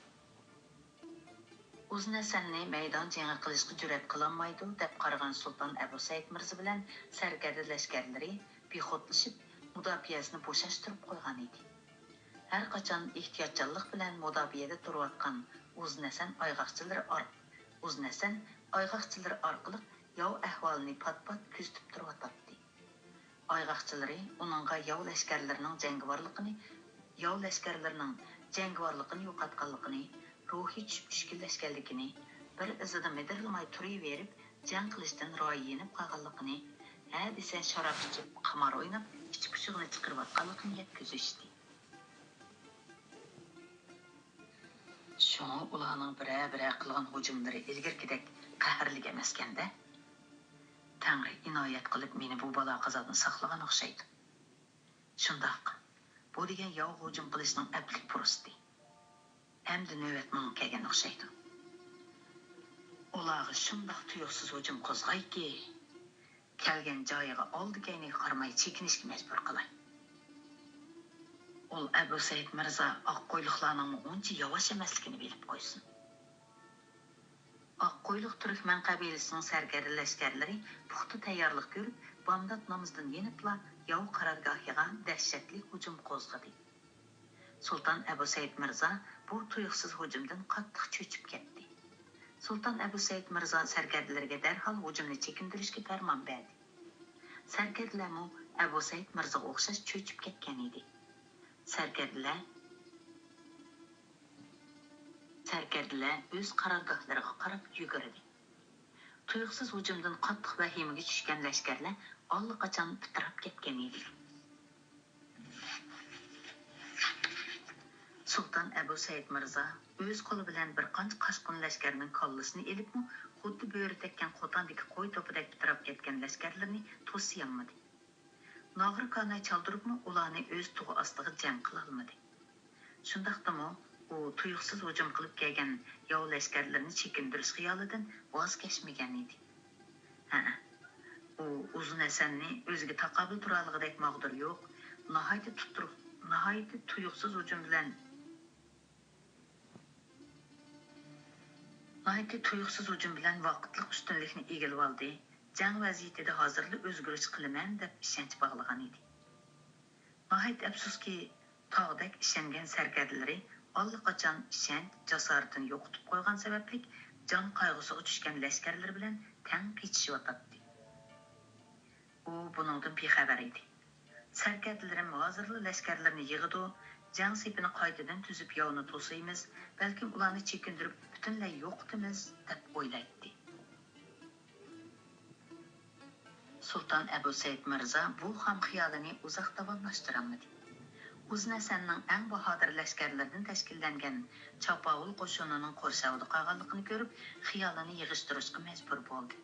ئۇزۇن ھەسەننى مەيدان جېڭى قىلىشقا جۈرئەت قىلالمايدۇ، دەپ قارىغان سۇلتان ئەبۇ سەئىد مىرزا بىلەن سەركەردە لەشكەرلىرى بىخۇدلىشىپ، مۇداپىئەسىنى بوشاشتۇرۇپ قويغان ئىدى. ھەر قاچان ئېھتىياتچانلىق بىلەن مۇداپىئەدە تۇرۇۋاتقان ئۇزۇن ھەسەن ئايغاقچىلىرى ئار-، ئۇزۇن ھەسەن ئايغاقچىلىرى ئارقىلىق ياۋ ئەھۋالىنى پات-پات كۆزىتىپ تۇرۇۋاتاتتى. ئايغاقچىلىرى ئۇنىڭغا ياۋ لەشكەرلىرىنىڭ جەڭگىۋارلىقىنى، ياۋ لەشكەرلىرىنىڭ جەڭگىۋارلىقىنى يوقاتقانلىقىنى، روھى چۈشۈپ چۈشكۈنلەشكەنلىكىنى، بىر ئىزىدا مىدىرلىماي تۇرۇۋېرىپ، جەڭ قىلىشتىن رايى يېنىپ قالغانلىقىنى، ھە دېسە شاراب ئىچىپ، قىمار ئويناپ، ئىچ پۇشۇقىنى چىقىرىۋاتقانلىقىنى يەتكۈزۈشتى. شۇڭا ئۇلارنىڭ بىرەر-بىرەر قىلغان ھۇجۇملىرى ئىلگىرىكىدەك قەھەرلىك ئەمەسكەندە. تەڭرى ئىنايەت قىلىپ مېنى بۇ بالا-قازادىن ساقلىغان ئوخشايدۇ. شۇنداق، بۇ دېگەن ياۋغا ھۇجۇم قىلىشنىڭ ئەپلىك پۇرسىتى. ئەمدى نۆۋەت ماڭا كەلگەن ئوخشايدۇ. ئۇلارغا شۇنداق تۇيۇقسىز ھۇجۇم قوزغايكى، كەلگەن جايىغا ئالدى-كەينىگە قارىماي چېكىنىشكە مەجبۇر قىلاي. ئۇل ئەبۇ سەئىد مىرزا ئاق قويلۇقلارنىڭمۇ ئۇنچە ياۋاش ئەمەسلىكىنى بىلىپ قويسۇن. ئاق قويلۇق تۈركمەن قەبىلىسىنىڭ سەركەردە لەشكەرلىرى پۇختا تەييارلىق كۆرۈپ، بامدات نامىزىدىن يېنىپلا ياۋ قارارگاھىغا دەھشەتلىك ھۇجۇم قوزغىدى. سۇلتان ئەبۇ سەئىد مىرزا بۇ تۇيۇقسىز ھۇجۇمدىن قاتتىق چۆچۈپ كەتتى. سۇلتان ئەبۇ سەئىد مىرزا سەركەردىلىرىگە دەرھال ھۇجۇمنى چېكىندۈرۈشكە پەرمان بەردى. سەركەردىلەرمۇ ئەبۇ سەئىد مىرزىغا ئوخشاش چۆچۈپ كەتكەن ئىدى. سەركەردىلەر، سەركەردىلەر ئۆز قارارگاھلىرىغا قاراپ يۈگۈردى. تۇيۇقسىز ھۇجۇمدىن قاتتىق ۋەھىمىگە چۈشكەن لەشكەرلەر ئاللىقاچان پىتىراپ كەتكەن ئىدى. سۇلتان ئەبۇ سەئىد مىرزا ئۆز قولى بىلەن بىر قانچە قاچقۇن لەشكەرنىڭ كاللىسىنى ئېلىپمۇ، خۇددى بۆرە تەگكەن قوتاندىكى قوي توپىدەك پىتىراپ كەتكەن لەشكەرلىرىنى توسىيالمىدى. ناغرا كاناي چالدۇرۇپمۇ ئۇلارنى ئۆز تۇغى ئاستىغا جەم قىلالمىدى. شۇنداقتىمۇ ئۇ تۇيۇقسىز ھۇجۇم قىلىپ كەلگەن ياۋ لەشكەرلىرىنى چېكىندۈرۈش خىيالىدىن ۋاز كەچمىگەن ئىدى. ھەئە، ئۇ ئۇزۇن ھەسەننى ئۆزىگە تاقابىل تۇرالىغۇدەك ماغدۇرى يوق، ناھايىتى تۇتۇرۇق، ناھايىتى تۇيۇقسىز ھۇجۇم بىلەن، ناھايىتى تۇيۇقسىز ھۇجۇم بىلەن ۋاقىتلىق ئۈستۈنلۈكنى ئىگىلىۋالدى. جەڭ ۋەزىيىتىدە ھازىرلا ئۆزگىرىش قىلىمەن دەپ ئىشەنچ باغلىغان ئىدى. ناھايىتى ئەپسۇسكى، تاغدەك ئىشەنگەن سەركەردىلىرى ئاللىقاچان ئىشەنچ، جاسارىتىنى يوقىتىپ قويغان سەۋەبلىك، جان قايغۇسىغا چۈشكەن لەشكەرلىرى بىلەن تەڭ قېچىشىۋاتاتتى. ئۇ بۇنىڭدىن بىخەۋەر ئىدى. سەركەردىلىرىم ھازىرلا لەشكەرلىرىنى يىغىدۇ، جەڭ سېپىنى قايتىدىن تۈزۈپ ياۋنى توسۇيمىز، بەلكىم ئۇلارنى چېكىندۈرۈپ پۈتۈنلەي يوقىتىمىز، دەپ ئويلايتتى. سۇلتان ئەبۇ سەئىد مىرزا بۇ خام خىيالىنى ئۇزاق داۋاملاشتۇرالمىدى. ئۇزۇن ھەسەننىڭ ئەڭ باھادىر لەشكەرلىرىدىن تەشكىللەنگەن چاپاۋۇل قوشۇنىنىڭ قورشاۋىدا قالغانلىقىنى كۆرۈپ، خىيالىنى يىغىشتۇرۇشقا مەجبۇر بولدى.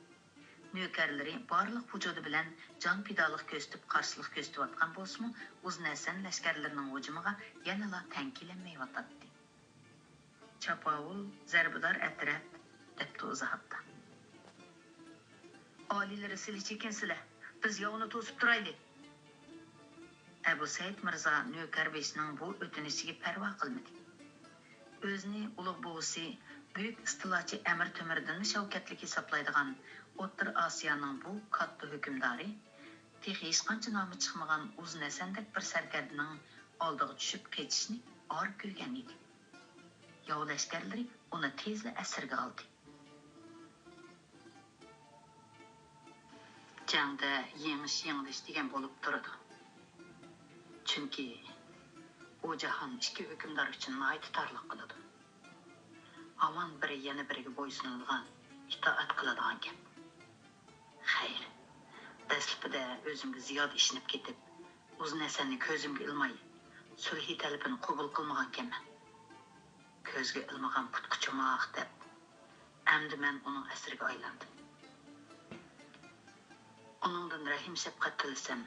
نۆكەرلىرى بارلىق ۋۇجۇدى بىلەن جان پىدالىق كۆرسىتىپ قارشىلىق كۆرسىتىۋاتقان بولسىمۇ، ئۇزۇن ھەسەن لەشكەرلىرىنىڭ ھۇجۇمىغا يەنىلا تەڭ كېلەلمەيۋاتاتتى. چاپاۋۇل زەربىدار ئەترەت، دەپتۇ ئىزاھاتتا. ئالىيلىرى سىلى چېكىنسىلە، بىز ياۋنى توسۇپ تۇرايلى. ئەبۇ سەئىد مىرزا نۆكەر بېشىنىڭ بۇ ئۆتۈنۈشىگە پەرۋا قىلمىدى. ئۆزىنى ئۇلۇغ بوۋىسى، بۈيۈك ئىستىلاچى ئەمىر تۆمۈردىنمۇ شەۋكەتلىك ھېسابلايدىغان ئوتتۇرا ئاسىيانىڭ بۇ كاتتا ھۆكۈمدارى، تېخى ھېچقانچە نامى چىقمىغان ئۇزۇن ھەسەندەك بىر سەركەردىنىڭ ئالدىغا چۈشۈپ قېچىشنى ئار كۆرگەن ئىدى. ياۋ لەشكەرلىرى ئۇنى تېزلا ئەسىرگە ئالدى. جەڭدە يېڭىش-يېڭىلىش دېگەن بولۇپ تۇرىدۇ. چۈنكى ئۇ جاھان ئىككى ھۆكۈمدار ئۈچۈن ناھايىتى تارلىق قىلىدۇ. ھامان بىرى يەنە بىرىگە بويسۇنىدىغان، ئىتائەت قىلىدىغان گەپ. خەير، دەسلىپىدە ئۆزۈمگە زىيادە ئىشىنىپ كېتىپ، ئۇزۇن ھەسەننى كۆزۈمگە ئىلماي، سۈلھى تەلىپىنى قوبۇل قىلمىغانكەنمەن. كۆزگە ئىلمىغان پۇتقا چوماق دەپ، ئەمدى مەن ئۇنىڭ ئەسىرىگە ئايلاندىم. ئۇنىڭدىن رەھىم-شەپقەت تىلىسەم،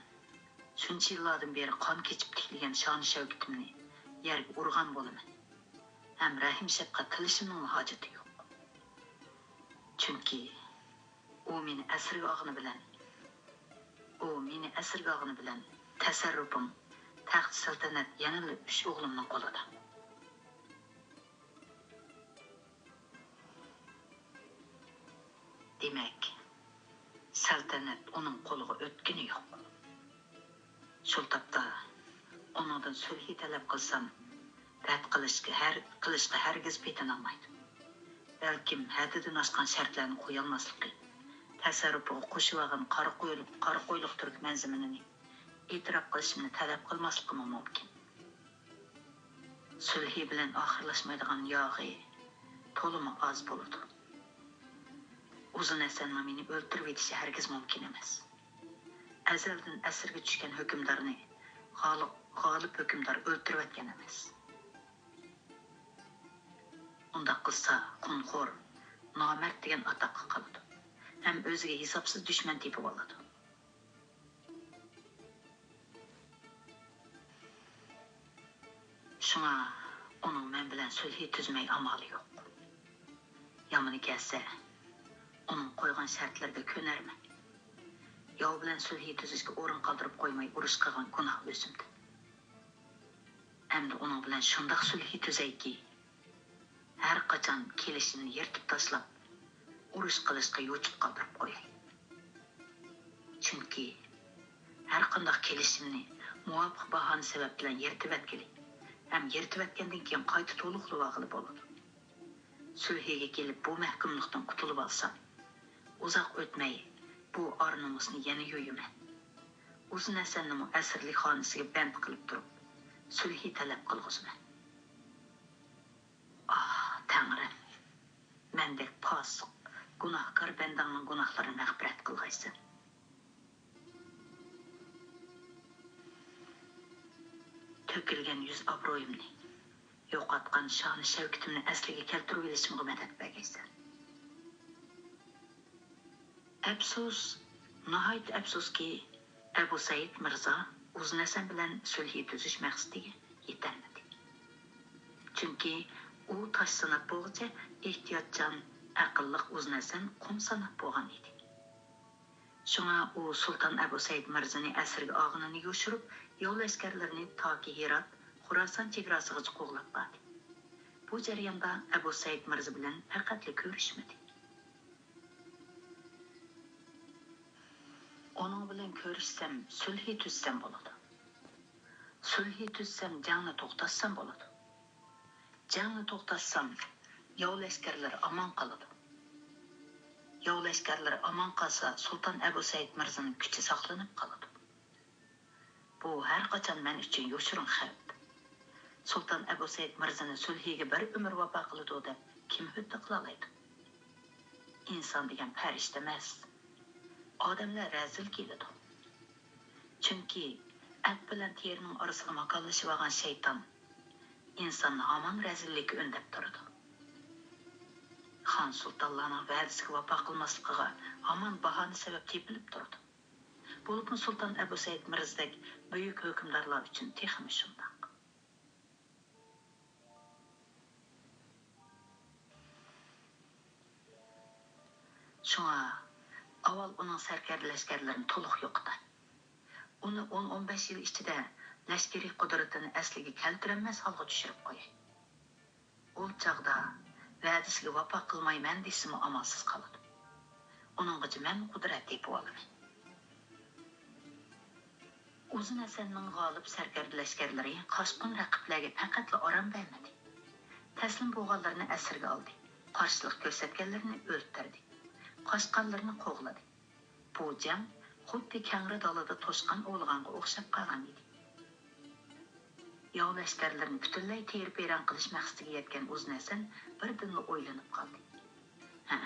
شۇنچە يىللاردىن بېرى قان كېچىپ تىكلىگەن شان-شەۋكىتىمنى يەرگە ئۇرغان بولىمەن. ھەم رەھىم-شەپقەت تىلىشىمنىڭمۇ ھاجىتى يوق. چۈنكى ئۇ مېنى ئەسىرگە ئالغىنى بىلەن، ئۇ مېنى ئەسىرگە ئالغىنى بىلەن تەسەررۇپۇم، تەخت سەلتەنەت يەنىلا ئۈچ ئوغلۇمنىڭ قولىدا. دېمەك، سەلتەنەت ئۇنىڭ قولىغا ئۆتكىنى يوق. شۇ تاپتا ئۇنىڭدىن سۈلھى تەلەپ قىلسام، رەت قىلىشقا ھەر-، قىلىشقا ھەرگىز پېتىنالمايدۇ. بەلكىم ھەددىدىن ئاشقان شەرتلەرنى قويالماسلىقى، تەسەررۇپىغا قوشۇۋالغان قارا قويلۇق، قارا قويلۇق تۈركمەن زېمىنىنى ئېتىراپ قىلىشىمنى تەلەپ قىلماسلىقىمۇ مۇمكىن. سۈلھى بىلەن ئاخىرلاشمايدىغان ياغى تولىمۇ ئاز بولىدۇ. ئۇزۇن ھەسەننىڭ مېنى ئۆلتۈرۈۋېتىشى ھەرگىز مۇمكىن ئەمەس. ئەزەلدىن ئەسىرگە چۈشكەن ھۆكۈمدارنى غالىب، غالىب ھۆكۈمدار ئۆلتۈرۈۋەتكەن ئەمەس. ئۇنداق قىلسا، خۇنخور، نامەرد دېگەن ئاتاققا قالىدۇ ھەم ئۆزىگە ھېسابسىز دۈشمەن تېپىۋالىدۇ. شۇڭا ئۇنىڭ مەن بىلەن سۈلھى تۈزمەي ئامالى يوق. يامىنى كەلسە، ئۇنىڭ قويغان شەرتلىرىگە كۆنەرمەن. ياۋ بىلەن سۈلھى تۈزۈشكە ئورۇن قالدۇرۇپ قويماي ئۇرۇش قىلغان گۇناھ ئۆزۈمدىن. ئەمدى ئۇنىڭ بىلەن شۇنداق سۈلھى تۈزەيكى، ھەر قاچان كېلىشىمنى يىرتىپ تاشلاپ، ئۇرۇش قىلىشقا يوچۇق قالدۇرۇپ قوياي. چۈنكى ھەر قانداق كېلىشىمنى مۇۋاپىق باھانە سەۋەب بىلەن يىرتىۋەتكىلى ھەم يىرتىۋەتكەندىن كېيىن قايتا تولۇقلىۋالغىلى بولىدۇ. سۈلھىگە كېلىپ بۇ مەھكۇملۇقتىن قۇتۇلۇۋالسام، ئۇزاق ئۆتمەي بۇ ئار-نومۇسنى يەنە يۇيىمەن. ئۇزۇن ھەسەننىمۇ ئەسىرلىك خانىسىغا بەند قىلىپ تۇرۇپ، سۈلھى تەلەپ قىلغۇزىمەن. ئاھ، تەڭرىم، مەندەك پاسىق، گۇناھكار بەندەڭنىڭ گۇناھلىرىنى مەغپىرەت قىلغايسەن. تۆكۈلگەن يۈز ئابرۇيۇمنى، يوقاتقان شانى شەۋكىتىمنى ئەسلىگە كەلتۈرۈۋېلىشىمغا مەدەت بەرگەيسەن. ئەپسۇس، ناھايىتى ئەپسۇسكى، ئەبۇ سەئىد مىرزا ئۇزۇن ھەسەن بىلەن سۈلھى تۈزۈش مەقسىتىگە يېتەلمىدى. چۈنكى ئۇ تاش ساناپ بولغۇچە ئېھتىياتچان، ئەقىللىق ئۇزۇن ھەسەن قۇم ساناپ بولغان ئىدى. شۇڭا ئۇ سۇلتان ئەبۇ سەئىد مىرزىنى ئەسىرگە ئالغىنىنى يوشۇرۇپ، ياۋ لەشكەرلىرىنى تاكى ھىرات، خوراسان چېگراسىغىچە قوغلاپ باردى. بۇ جەرياندا ئەبۇ سەئىد مىرزا بىلەن پەقەتلا كۆرۈشمىدى. ئۇنىڭ بىلەن كۆرۈشسەم، سۈلھى تۈزسەم بولىدۇ. سۈلھى تۈزسەم، جەڭنى توختاتسام بولىدۇ. جەڭنى توختاتسام، ياۋ لەشكەرلىرى ئامان قالىدۇ. ياۋ لەشكەرلىرى ئامان قالسا، سۇلتان ئەبۇ سەئىد مىرزىنىڭ كۈچى ساقلىنىپ قالىدۇ. بۇ ھەر قاچان مەن ئۈچۈن يوشۇرۇن خەۋپ. سۇلتان ئەبۇ سەئىد مىرزىنى سۈلھىگە بىر ئۆمۈر ۋاپا قىلىدۇ دەپ كىم ھۆددە قىلالايدۇ؟ ئىنسان دېگەن پەرىشتە ئەمەس. ئادەملەر رەزىل كېلىدۇ. چۈنكى ئەت بىلەن تېرىنىڭ ئارىسىغا ماكانلىشىۋالغان شەيتان ئىنساننى ھامان رەزىللىككە ئۈندەپ تۇرىدۇ. خان سۇلتانلارنىڭ ۋەدىسىگە ۋاپا قىلماسلىقىغا ھامان باھانە سەۋەب تېپىلىپ تۇرىدۇ. بولۇپمۇ سۇلتان ئەبۇ سەئىد مىرزىدەك بۈيۈك ھۆكۈمدارلار ئۈچۈن تېخىمۇ شۇنداق. شۇڭا ئاۋۋال ئۇنىڭ سەركەردە لەشكەرلىرىنى تولۇق يوقىتاي. ئۇنى ئون، ئون بەش يىل ئىچىدە لەشكىرىي قۇدرىتىنى ئەسلىگە كەلتۈرەلمەس ھالغا چۈشۈرۈپ قوياي. ئۇ چاغدا ۋەدىسىگە ۋاپا قىلمايمەن دېسىمۇ ئامالسىز قالىدۇ. ئۇنىڭغىچە مەنمۇ قۇدرەت تېپىۋالىمەن. ئۇزۇن ھەسەننىڭ غالىب سەركەردە لەشكەرلىرى قاچقۇن رەقىبلەرگە پەقەتلا ئارام بەرمىدى. تەسلىم بولغانلىرىنى ئەسىرگە ئالدى، قارشىلىق كۆرسەتكەنلىرىنى ئۆلتۈردى، قاچقانلىرىنى قوغلىدى. بۇ جەڭ خۇددى كەڭرى دالىدا توشقان ئوۋلىغانغا ئوخشاپ قالغان ئىدى. ياۋ لەشكەرلىرىنى پۈتۈنلەي تېرىپ ۋەيران قىلىش مەقسىتىگە يەتكەن ئۇزۇن ھەسەن بىردىنلا ئويلىنىپ قالدى. ھە،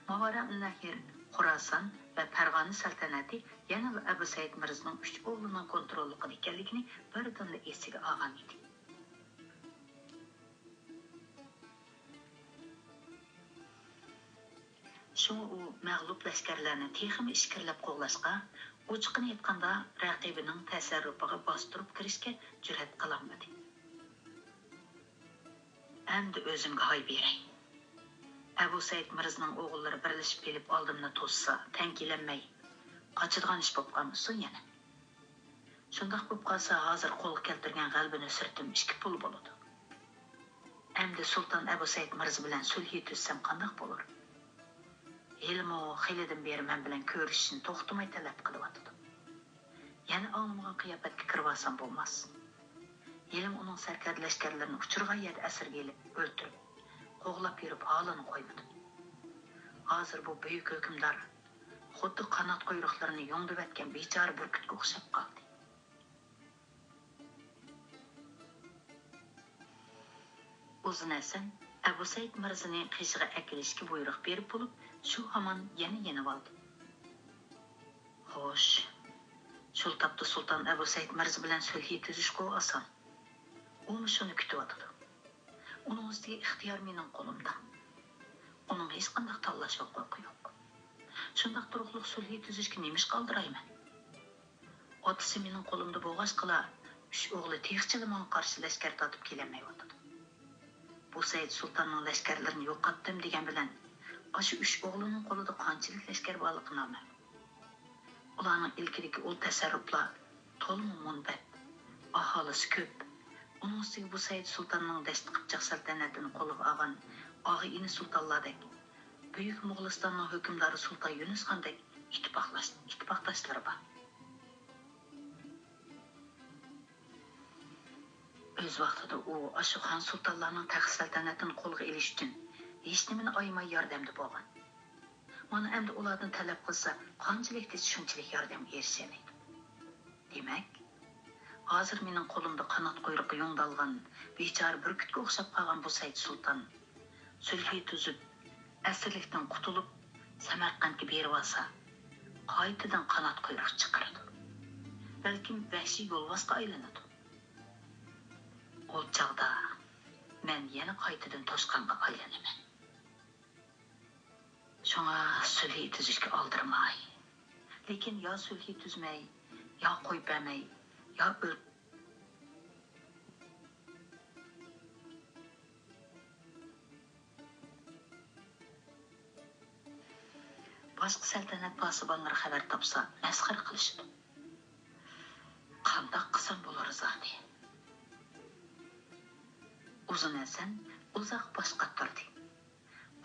ماۋارائۇننەھر، خوراسان ۋە پەرغانە سەلتەنىتى يەنىلا ئەبۇ سەئىد مىرزىنىڭ ئۈچ ئوغلىنىڭ كونتروللۇقىدا ئىكەنلىكىنى بىردىنلا ئېسىگە ئالغان ئىدى. شۇڭا ئۇ مەغلۇپ لەشكەرلەرنى تېخىمۇ ئىچكىرىلەپ قوغلاشقا، ئوچۇقىنى ئېيتقاندا، رەقىبىنىڭ تەسەررۇپىغا باستۇرۇپ كىرىشكە جۈرئەت قىلالمىدى. ئەمدى ئۆزۈمگە ھاي بېرەي. ئەبۇ سەئىد مىرزىنىڭ ئوغۇللىرى بىرلىشىپ كېلىپ ئالدىمنى توسسا، تەڭ كېلەلمەي، قاچىدىغان ئىش بولۇپ قالمىسۇن يەنە. شۇنداق بولۇپ قالسا، ھازىر قولغا كەلتۈرگەن غەلىبە نۇسرىتىم ئىككى پۇل بولىدۇ. ئەمدى سۇلتان ئەبۇ سەئىد مىرزا بىلەن سۈلھى تۈزسەم قانداق بولۇر؟ ھېلىمۇ خېلىدىن بېرى مەن بىلەن كۆرۈشۈشنى توختىماي تەلەپ قىلىۋاتىدۇ. يەنە ئاڭلىمىغان قىياپەتكە كىرىۋالسام بولماس. ھېلىمۇ ئۇنىڭ سەركەردە لەشكەرلىرىنى ئۇچرىغان يەردە ئەسىرگە ئېلىپ ئۆلتۈرۈپ، قوغلاپ يۈرۈپ ھالىنى قويمىدىم. ھازىر بۇ بۈيۈك ھۆكۈمدار خۇددى قانات قۇيرۇقلىرىنى يۇڭدۇرۇۋەتكەن بىچارە بۈركۈتكە ئوخشاپ قالدى. ئۇزۇن ھەسەن ئەبۇ سەئىد مىرزىنى قېشىغا ئەكېلىشكە بۇيرۇق بېرىپ بولۇپ، شۇ ھامان يەنە يېنىۋالدى. خوش، شۇ تاپتا سۇلتان ئەبۇ سەئىد مىرزا بىلەن سۈلھى تۈزۈشكۇ ئاسان. ئۇمۇ شۇنى كۈتۈۋاتىدۇ. ئۇنىڭ ئۈستىگە ئىختىيار مېنىڭ قولۇمدا. ئۇنىڭ ھېچقانداق تاللاش ھوقۇقى يوق. شۇنداق تۇرۇقلۇق سۈلھى تۈزۈشكە نېمىشقا ئالدىرايمەن؟ ئاتىسى مېنىڭ قولۇمدا بولغاچقىلا، ئۈچ ئوغلى تېخىچىلا ماڭا قارشى لەشكەر تارتىپ كېلەلمەيۋاتىدۇ. بۇ سەئىد سۇلتاننىڭ لەشكەرلىرىنى يوقاتتىم دېگەن بىلەن، ئاشۇ ئۈچ ئوغلىنىڭ قولىدا قانچىلىك لەشكەر بارلىقى نامەلۇم. ئۇلارنىڭ ئىلكىدىكى ئۇل تەسەررۇپلار تولىمۇ مۇنبەت، ئاھالىسى كۆپ. ئۇنىڭ ئۈستىگە بۇ سەئىد سۇلتاننىڭ دەشتى قىپچاق سەلتەنەتىنى قولىغا ئالغان ئاغا-ئىنى سۇلتانلاردەك، بۈيۈك موغۇلىستاننىڭ ھۆكۈمدارى سۇلتان يۈنۈس خاندەك ئىتتىپاقلاش-، ئىتتىپاقداشلىرى بار. ئۆز ۋاقتىدا ئۇ ئاشۇ خان سۇلتانلارنىڭ تەخت سەلتەنىتىنى قولغا ئېلىش ئۈچۈن ھېچنېمىنى ئايىماي ياردەمدە بولغان. مانا ئەمدى ئۇلاردىن تەلەپ قىلسا، قانچىلىك دېسە شۇنچىلىك ياردەمگە ئېرىشەلەيدۇ. دېمەك، ھازىر مېنىڭ قولۇمدا قانات قۇيرۇقى يۇڭدالغان بىچارە بۈركۈتكە ئوخشاپ قالغان بۇ سەئىد سۇلتان سۈلھى تۈزۈپ، ئەسىرلىكتىن قۇتۇلۇپ، سەمەرقەنتكە بېرىۋالسا، قايتىدىن قانات قۇيرۇق چىقىرىدۇ. بەلكىم ۋەھشىي يولۋاسقا ئايلىنىدۇ. ئۇ چاغدا مەن يەنە قايتىدىن توشقانغا ئايلىنىمەن. شۇڭا سۈلھى تۈزۈشكە ئالدىرىماي. لېكىن يا سۈلھى تۈزمەي، يا قويۇپ بەرمەي، يا ئۆل- باشقا سەلتەنەت پاسىبانلىرى خەۋەر تاپسا، مەسخىرە قىلىشىدۇ. قانداق قىلسام بولۇر زادى؟ ئۇزۇن ھەسەن ئۇزاق باش قاتۇردى.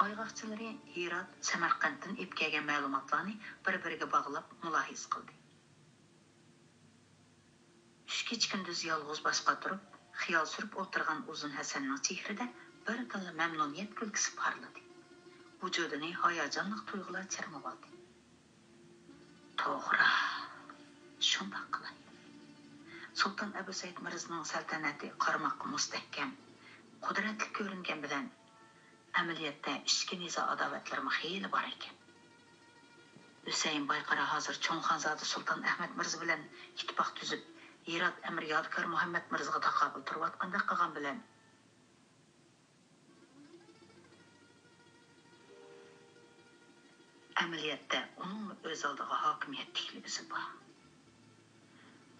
ئايغاقچىلىرى ھىرات، سەمەرقەنتتىن ئېلىپ كەلگەن مەلۇماتلارنى بىر-بىرىگە باغلاپ مۇلاھىزە قىلدى. ئۈچ كېچە-كۈندۈز يالغۇز باش قاتۇرۇپ، خىيال سۈرۈپ ئولتۇرغان ئۇزۇن ھەسەننىڭ چېھرىدە بىردىنلا مەمنۇنىيەت كۈلكىسى پارلىدى. ۋۇجۇدىنى ھاياجانلىق تۇيغۇلار چىرمىۋالدى. توغرا، شۇنداق قىلاي. سۇلتان ئەبۇسەيىد مىرزىنىڭ سەلتەنىتى قارىماققا مۇستەھكەم، قۇدرەتلىك كۆرۈنگەن بىلەن، ئەمەلىيەتتە ئىچكى نىزا-ئاداۋەتلىرىمۇ خېلى بار ئىكەن. ھۈسەيىن بايقارا ھازىر چوڭ خانزادە سۇلتان ئەھمەد مىرزا بىلەن ئىتتىپاق تۈزۈپ، ھىرات ئەمىرى يادىكار مۇھەممەد مىرزىغا تاقابىل تۇرۇۋاتقاندەك قىلغان بىلەن، ئەمەلىيەتتە ئۇنىڭمۇ ئۆز ئالدىغا ھاكىمىيەت تىكلىگۈسى بار.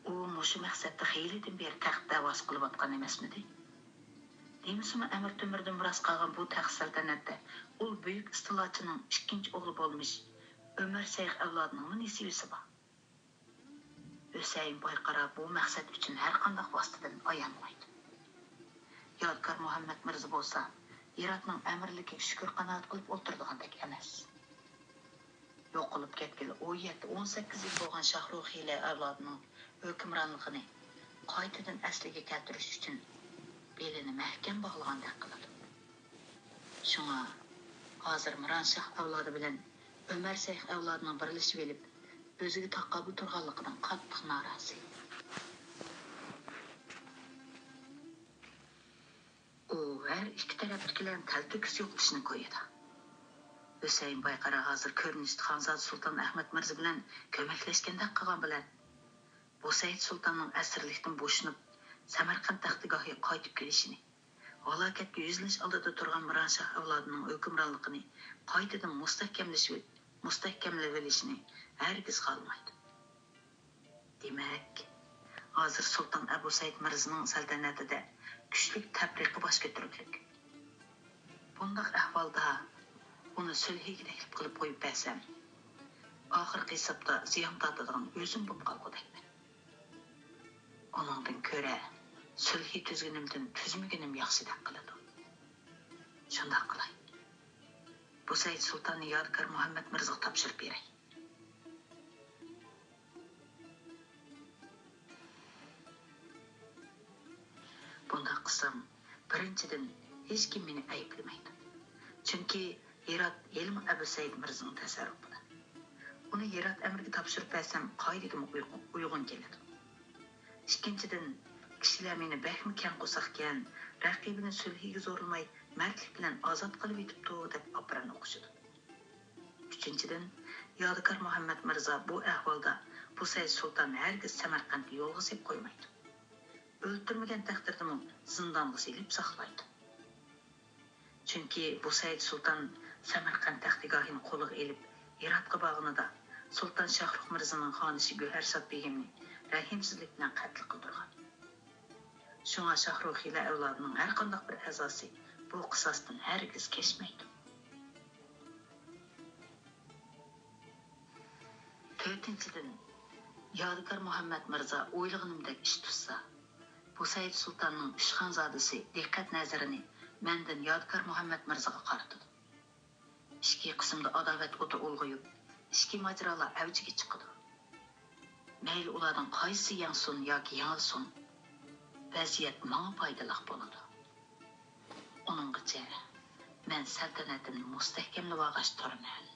ئۇ مۇشۇ مەقسەتتە خېلىدىن بېرى تەخت دەۋاسى قىلىۋاتقان ئەمەسمىدى؟ دېمىسىمۇ، ئەمىر تۆمۈردىن مىراس قالغان بۇ تەخت سەلتەنەتتە ئۇل بۈيۈك ئىستىلاچىنىڭ ئىككىنچى ئوغلى بولمىش ئۆمەر شەيخ ئەۋلادىنىڭمۇ نېسىۋىسى بار. ھۈسەيىن بايقارا بۇ مەقسەت ئۈچۈن ھەرقانداق ۋاسىتىدىن ئايانمايدۇ. يادىكار مۇھەممەد مىرزا بولسا، ھىراتنىڭ ئەمىرلىكىگە شۈكۈر قانائەت قىلىپ ئولتۇرىدىغاندەك ئەمەس. يوقىلىپ كەتكىلى ئون يەتتە، ئون سەككىز يىل بولغان شاھرۇخ خىلە ئەۋلادىنىڭ ھۆكۈمرانلىقىنى قايتىدىن ئەسلىگە كەلتۈرۈش ئۈچۈن بېلىنى مەھكەم باغلىغاندەك قىلىدۇ. شۇڭا ھازىر مىران شاھ ئەۋلادى بىلەن ئۆمەر شەيخ ئەۋلادىنىڭ بىرلىشىۋېلىپ، ئۆزىگە تاقابىل تۇرغانلىقىدىن قاتتىق نارازى. ئۇ ھەر ئىككى تەرەپتىكىلەرنى تەلتۆكۈس يوقىتىشنى كويىدا. ھۈسەيىن بايقارا ھازىر كۆرۈنۈشتە خانزادە سۇلتان ئەھمەد مىرزا بىلەن كۆمەكلەشكەندەك قىلغان بىلەن، بۇسەيد سۇلتاننىڭ ئەسىرلىكتىن بوشىنىپ، سەمەرقەنت تەختىگاھىغا قايتىپ كېلىشىنى، ھالاكەتكە يۈزلىنىش ئالدىدا تۇرغان مىران شاھ ئەۋلادىنىڭ ھۆكۈمرانلىقىنى قايتىدىن مۇستەھكەملىشىۋ-، مۇستەھكەملىۋېلىشىنى ھەرگىز خالىمايدۇ. دېمەك، ھازىر سۇلتان ئەبۇ سەئىد مىرزىنىڭ سەلتەنىتىدە كۈچلۈك تەپرىقە باش كۆتۈرۈكلۈك. بۇنداق ئەھۋالدا ئۇنى سۈلھىگە تەكلىپ قىلىپ قويۇپ بەرسەم، ئاخىرقى ھېسابتا زىيان تارتىدىغان ئۆزۈم بولۇپ قالغۇدەكمەن. ئۇنىڭدىن كۆرە سۈلھى تۈزگىنىمدىن تۈزمىگىنىم ياخشىدەك قىلىدۇ. شۇنداق قىلاي. بۇ سەئىد سۇلتاننى يادىكار مۇھەممەد مىرزىغا تاپشۇرۇپ بېرەي. بۇنداق قىلسام، بىرىنچىدىن، ھېچكىم مېنى ئەيىبلىمەيدۇ. چۈنكى ھىرات ھېلىمۇ ئەبۇ سەئىد مىرزىنىڭ تەسەررۇپىدا. ئۇنى ھىرات ئەمىرگە تاپشۇرۇپ بەرسەم، قائىدىگىمۇ ئۇيغۇن، ئۇيغۇن كېلىدۇ. ئىككىنچىدىن، كىشىلەر مېنى بەكمۇ كەڭ قورساقكەن، رەقىبىنى سۈلھىگە زورلىماي، مەردلىك بىلەن ئازاد قىلىۋېتىپتۇ، دەپ ئاپىرىن ئوقۇشىدۇ. ئۈچىنچىدىن، يادىكار مۇھەممەد مىرزا بۇ ئەھۋالدا بۇ سەئىد سۇلتاننى ھەرگىز سەمەرقەنتكە يولغا سېلىپ قويمايدۇ. ئۆلتۈرمىگەن تەقدىردىمۇ زىندانغا سېلىپ ساقلايدۇ. چۈنكى بۇ سەئىد سۇلتان سەمەرقەنت تەختىگاھىنى قولىغا ئېلىپ، ھىراتقا بارغىنىدا، سۇلتان شاھرۇخ مىرزىنىڭ خانىشى گۆھەرشاد بېگىمنى رەھىمسىزلىك بىلەن قەتل قىلدۇرغان. شۇڭا شاھرۇخىلە ئەۋلادىنىڭ ھەرقانداق بىر ئەزاسى بۇ قىساستىن ھەرگىز كەچمەيدۇ. تۆتىنچىدىن، يادىكار مۇھەممەد مىرزا ئويلىغىنىمدەك ئىش تۇتسا، بۇ سەئىد سۇلتاننىڭ ئۈچ خانزادىسى دىققەت نەزىرىنى مەندىن يادىكار مۇھەممەد مىرزىغا قارىتىدۇ. ئىككى قىسىمدا ئاداۋەت ئوتى ئۇلغىيىپ، ئىچكى ماجىرالار ئەۋجىگە چىقىدۇ. مەيلى ئۇلاردىن قايسىسى يەڭسۇن ياكى يېڭىلسۇن، ۋەزىيەت ماڭا پايدىلىق بولىدۇ. ئۇنىڭغىچە مەن سەلتەنىتىمنى مۇستەھكەملىۋالغاچ تۇرىمەن.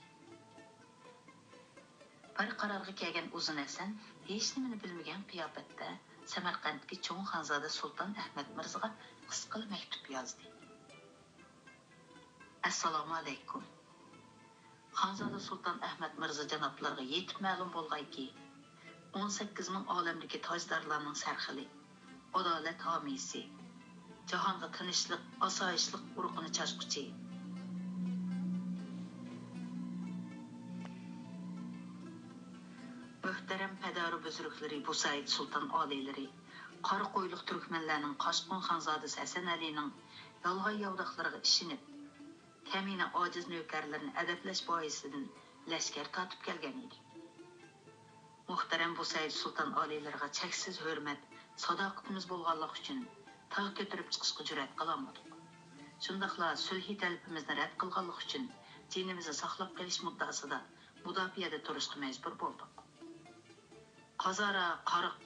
بىر قارارغا كەلگەن ئۇزۇن ھەسەن ھېچنېمىنى بىلمىگەن قىياپەتتە سەمەرقەنتتىكى چوڭ خانزادە سۇلتان ئەھمەد مىرزىغا قىسقىلا مەكتۇپ يازدى. ئەسسالامۇئەلەيكۇم. خانزادە سۇلتان ئەھمەد مىرزا جانابلىرىغا يېتىپ مەلۇم بولغايكى، ئون سەككىز مىڭ ئالەمدىكى تاجدارلارنىڭ سەرخىلى، ئادالەت ھامىيسى، جاھانغا تىنچلىق، ئاسايىشلىق ئۇرۇقىنى چاچقۇچى، مۆھتەرەم پەدارۇ بۈزرۈكلىرى، بۇسەئىد سۇلتان ئالىيلىرى، قارا قويلۇق تۈركمەنلەرنىڭ قاچقۇن خانزادىسى ھەسەن ئەلىنىڭ يالغان ياۋىداقلىرىغا ئىشىنىپ، كەمىنە ئاجىز نۆكەرلىرىنى ئەدەپلەش بايىسىدىن لەشكەر تارتىپ كەلگەن ئىدى. مۇھتەرەم بۇسەيد سۇلتان ئالىيلىرىغا چەكسىز ھۆرمەت، ساداقىتىمىز بولغانلىقى ئۈچۈن تاغ كۆتۈرۈپ چىقىشقا جۈرئەت قىلالمىدۇق. شۇنداقلا سۈلھى تەلىپىمىزنى رەت قىلغانلىقى ئۈچۈن جېنىمىزنى ساقلاپ قېلىش مۇددىئاسىدا مۇداپىئەدە تۇرۇشقا مەجبۇر بولدۇق. قازارا قارا-،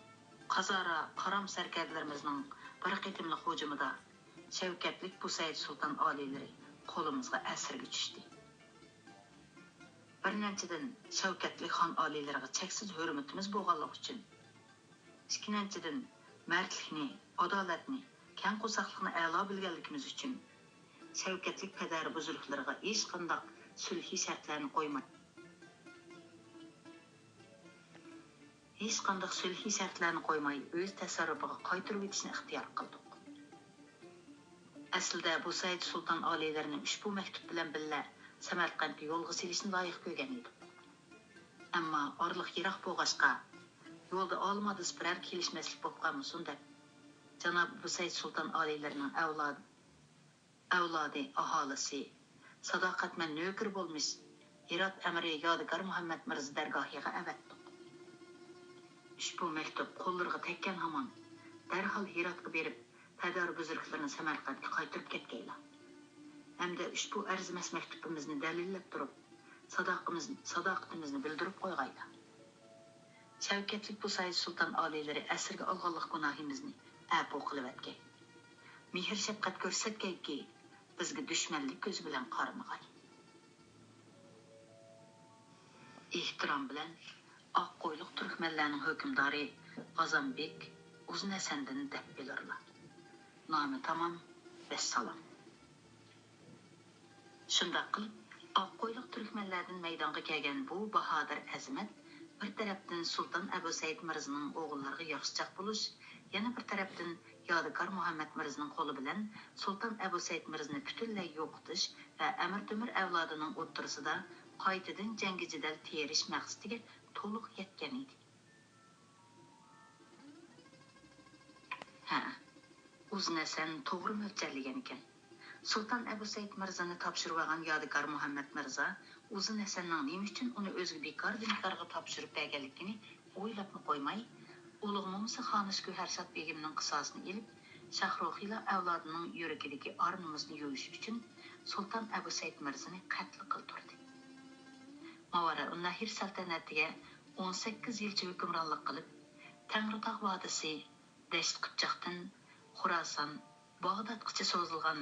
قازارا قارام سەركەردىلىرىمىزنىڭ بىر قېتىملىق ھۇجۇمىدا شەۋكەتلىك بۇسەيد سۇلتان ئالىيلىرى قولىمىزغا ئەسىرگە چۈشتى. بىرىنچىدىن، شەۋكەتلىك خان ئالىيلىرىغا چەكسىز ھۆرمىتىمىز بولغانلىقى ئۈچۈن. ئىككىنچىدىن، مەردلىكنى، ئادالەتنى، كەڭ قورساقلىقنى ئەلا بىلگەنلىكىمىز ئۈچۈن، شەۋكەتلىك پەدەر بۇزرۇكلىرىغا ھېچقانداق سۈلھىي شەرتلەرنى قويماي، ھېچقانداق سۈلھىي شەرتلەرنى قويماي، ئۆز تەسەررۇپىغا قايتۇرۇۋېتىشنى ئىختىيار قىلدۇق. ئەسلىدە بۇسەيد سۇلتان ئالىيلىرىنى ئۇشبۇ مەكتۇپ بىلەن بىللە سەمەرقەنتكە يولغا سېلىشنى لايىق كۆرگەن ئىدۇق. ئەمما ئارىلىق يىراق بولغاچقا، يولدا ئالمادىسى بىرەر كېلىشمەسلىك بولۇپ قالمىسۇن دەپ، جانابى بۇسەيد سۇلتان ئالىيلىرىنىڭ ئەۋلادى، ئەۋلادى، ئاھالىسى، ساداقەتمەن نۆكىرى بولمىش ھىرات ئەمىرى يادىكار مۇھەممەد مىرزا دەرگاھىغا ئەۋەتتۇق. ئۇشبۇ مەكتۇپ قوللىرىغا تەگكەن ھامان، دەرھال ھىراتقا بېرىپ، پەدەر بۈزرۈكلىرىنى سەمەرقەنتكە قايتۇرۇپ كەتكەيلا. ھەمدە ئۇشبۇ ئەرزىمەس مەكتۇپىمىزنى دەلىللەپ تۇرۇپ، ساداقىمىز-، ساداقىتىمىزنى بىلدۈرۈپ قويغايلا. شەۋكەتلىك بۇسەيد سۇلتان ئالىيلىرى ئەسىرگە ئالغانلىق گۇناھىمىزنى ئەپۇ قىلىۋەتكەي. مېھىر-شەپقەت كۆرسەتكەيكى، بىزگە دۈشمەنلىك كۆزى بىلەن قارىمىغاي. ئېھتىرام بىلەن، ئاققويلۇق تۈركمەنلەرنىڭ ھۆكۈمدارى غازانبېك ئۇزۇن ھەسەندىن دەپ بىلۇرلا. نامە تامام. ۋەسسالام. شۇنداق قىلىپ، ئاققويلۇق تۈركمەنلەردىن مەيدانغا كەلگەن بۇ باھادىر ئەزىمەت بىر تەرەپتىن سۇلتان ئەبۇسەيىت مىرزىنىڭ ئوغۇللىرىغا ياخشىچاق بولۇش، يەنە بىر تەرەپتىن يادىكار مۇھەممەد مىرزىنىڭ قولى بىلەن سۇلتان ئەبۇسەيىت مىرزىنى پۈتۈنلەي يوقىتىش ۋە ئەمىر تۆمۈر ئەۋلادىنىڭ ئوتتۇرىسىدا قايتىدىن جەڭگى جېدەل تېرىش مەقسىتىگە تولۇق يەتكەن ئىدى. ھە، ئۇزۇن ھەسەن توغرا مۆلچەرلىگەنىكەن. سۇلتان ئەبۇسەيىت مىرزىنى تاپشۇرۇۋالغان يادىكار مۇھەممەد مىرزا ئۇزۇن ھەسەننىڭ نېمە ئۈچۈن ئۇنى ئۆزىگە بىكار بىنىكارغا تاپشۇرۇپ بەرگەنلىكىنى ئويلاپمۇ قويماي، ئۇلۇغ مومىسى خانىش گۆھەرشاد بېگىمنىڭ قىساسىنى ئېلىپ، شاھروخىلا ئەۋلادىنىڭ يۈرىكىدىكى ئار-نومۇسىنى يۇيۇش ئۈچۈن سۇلتان ئەبۇسەيىت مىرزىنى قەتل قىلدۇردى. ماۋارائۇننەھر سەلتەنەتىگە ئون سەككىز يىلچە ھۆكۈمرانلىق قىلىپ، تەڭرىتاغ ۋادىسى، دەشت قىپچاقتىن خوراسان، باغدادقىچە سوزۇلغان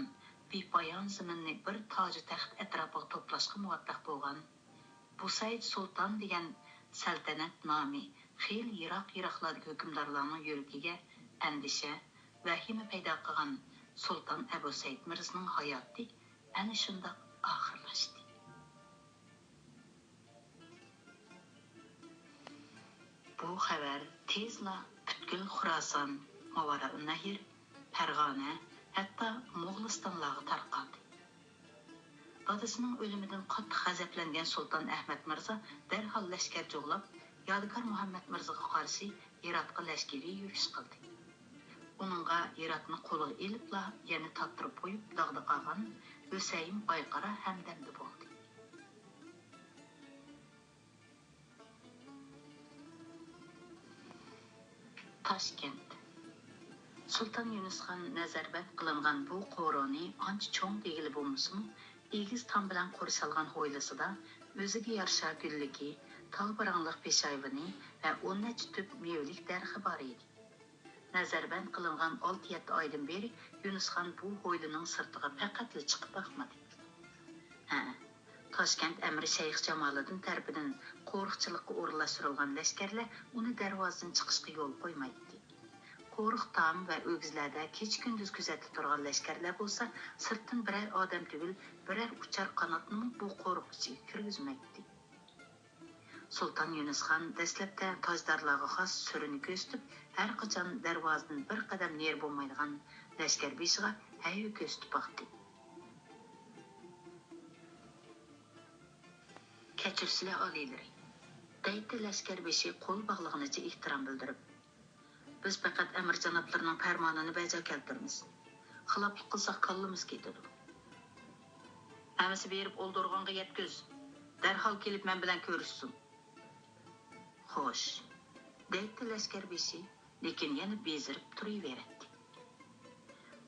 بىپايان زېمىننى بىر تاجۇ تەخت ئەتراپىغا توپلاشقا مۇۋەپپەق بولغان بۇسەيد سۇلتان دېگەن سەلتەنەت نامى خېلى يىراق-يىراقلاردىكى ھۆكۈمدارلارنىڭ يۈرىكىگە ئەندىشە، ۋەھىمە پەيدا قىلغان سۇلتان ئەبۇسەيىت مىرزىنىڭ ھاياتى ئەنە شۇنداق ئاخىرلاشتى. بۇ خەۋەر تېزلا پۈتكۈل خوراسان، ماۋارائۇننەھر، پەرغانە، ھەتتا موغۇلىستانلارغا تارقالدى. دادىسىنىڭ ئۆلۈمىدىن قاتتىق غەزەپلەنگەن سۇلتان ئەھمەد مىرزا دەرھال لەشكەر جۇغلاپ، يادىكار مۇھەممەد مىرزىغا قارشى ھىراتقا لەشكىرىي يۈرۈش قىلدى. ئۇنىڭغا ھىراتنى قولىغا ئېلىپلا يەنە تاپتۇرۇپ قويۇپ، داغدا قالغان ھۈسەيىن بايقارا ھەمدەمدە بولدى. تاشكەنت. سۇلتان يۇنۇسخان نەزەربەند قىلىنغان بۇ قورۇنى ئانچە چوڭ دېگىلى بولمىسىمۇ، ئېگىز تام بىلەن قورشالغان ھويلىسىدا ئۆزىگە يارىشا گۈللۈكى، تال پاراڭلىق پېشايۋىنى ۋە ئون نەچچە تۈپ مېۋىلىك دەرىخى بار ئىدى. نەزەربەند قىلىنغان ئالتە-يەتتە ئايدىن بېرى يۇنۇسخان بۇ ھويلىنىڭ سىرتىغا پەقەتلا چىقىپ باقمىدى. ھە، تاشكەنت ئەمىرى شەيخ جامالىدىن تەرىپىدىن قورۇقچىلىققا ئورۇنلاشتۇرۇلغان لەشكەرلەر ئۇنى دەرۋازىدىن چىقىشقا يول قويمايتتى. قورۇق تام ۋە ئۆگزىلەردە كېچە-كۈندۈز كۆزەتتە تۇرغان لەشكەرلەر بولسا سىرتتىن بىرەر ئادەم تۈگۈل، بىرەر ئۇچار قاناتنىمۇ بۇ قورۇق ئىچىگە كىرگۈزمەيتتى. سۇلتان يۇنۇسخان دەسلەپتە تاجدارلارغا خاس سۈرىنى كۆرسىتىپ، ھەر قاچان دەرۋازىدىن بىر قەدەم نېرى بولمايدىغان لەشكەر بېشىغا ھەيۋە كۆرسىتىپ باقتى. كەچۈرسىلە ئالىيلىرى، دەيتتى لەشكەر بېشى قول باغلىغىنىچە ئېھتىرام بىلدۈرۈپ. بىز پەقەت ئەمىر جانابلىرىنىڭ پەرمانىنى بەجا كەلتۈرىمىز. خىلاپلىق قىلساق كاللىمىز كېتىدۇ. ھەممىسى بېرىپ ئولتۇرغانغا يەتكۈز. دەرھال كېلىپ مەن بىلەن كۆرۈشسۇن. خوش، دەيتتى لەشكەر بېشى، لېكىن يەنە بېزىرىپ تۇرۇۋېرەتتى.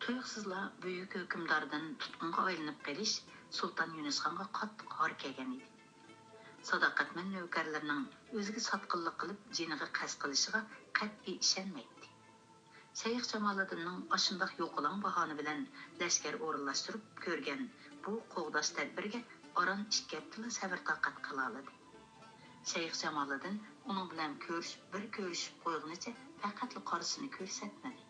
تۇيۇقسىزلا بۈيۈك ھۆكۈمداردىن تۇتقۇنغا ئايلىنىپ قېلىش سۇلتان يۇنۇسخانغا قاتتىق ھار كەلگەن ئىدى. ساداقەتمەن نۆكەرلىرىنىڭ ئۆزىگە ساتقىنلىق قىلىپ، جېنىغا قەست قىلىشىغا قەتئىي ئىشەنمەيتتى. شەيخ جامالىدىننىڭ ئاشۇنداق يوقىلاڭ باھانە بىلەن لەشكەر ئورۇنلاشتۇرۇپ كۆرگەن بۇ قوغداش تەدبىرىگە ئاران ئىككى ھەپتىلا سەۋر-تاقەت قىلالىدى. شەيخ جامالىدىن ئۇنىڭ بىلەن كۆرۈشۈپ، بىر كۆرۈشۈپ قويغىنىچە پەقەتلا قارىسىنى كۆرسەتمىدى.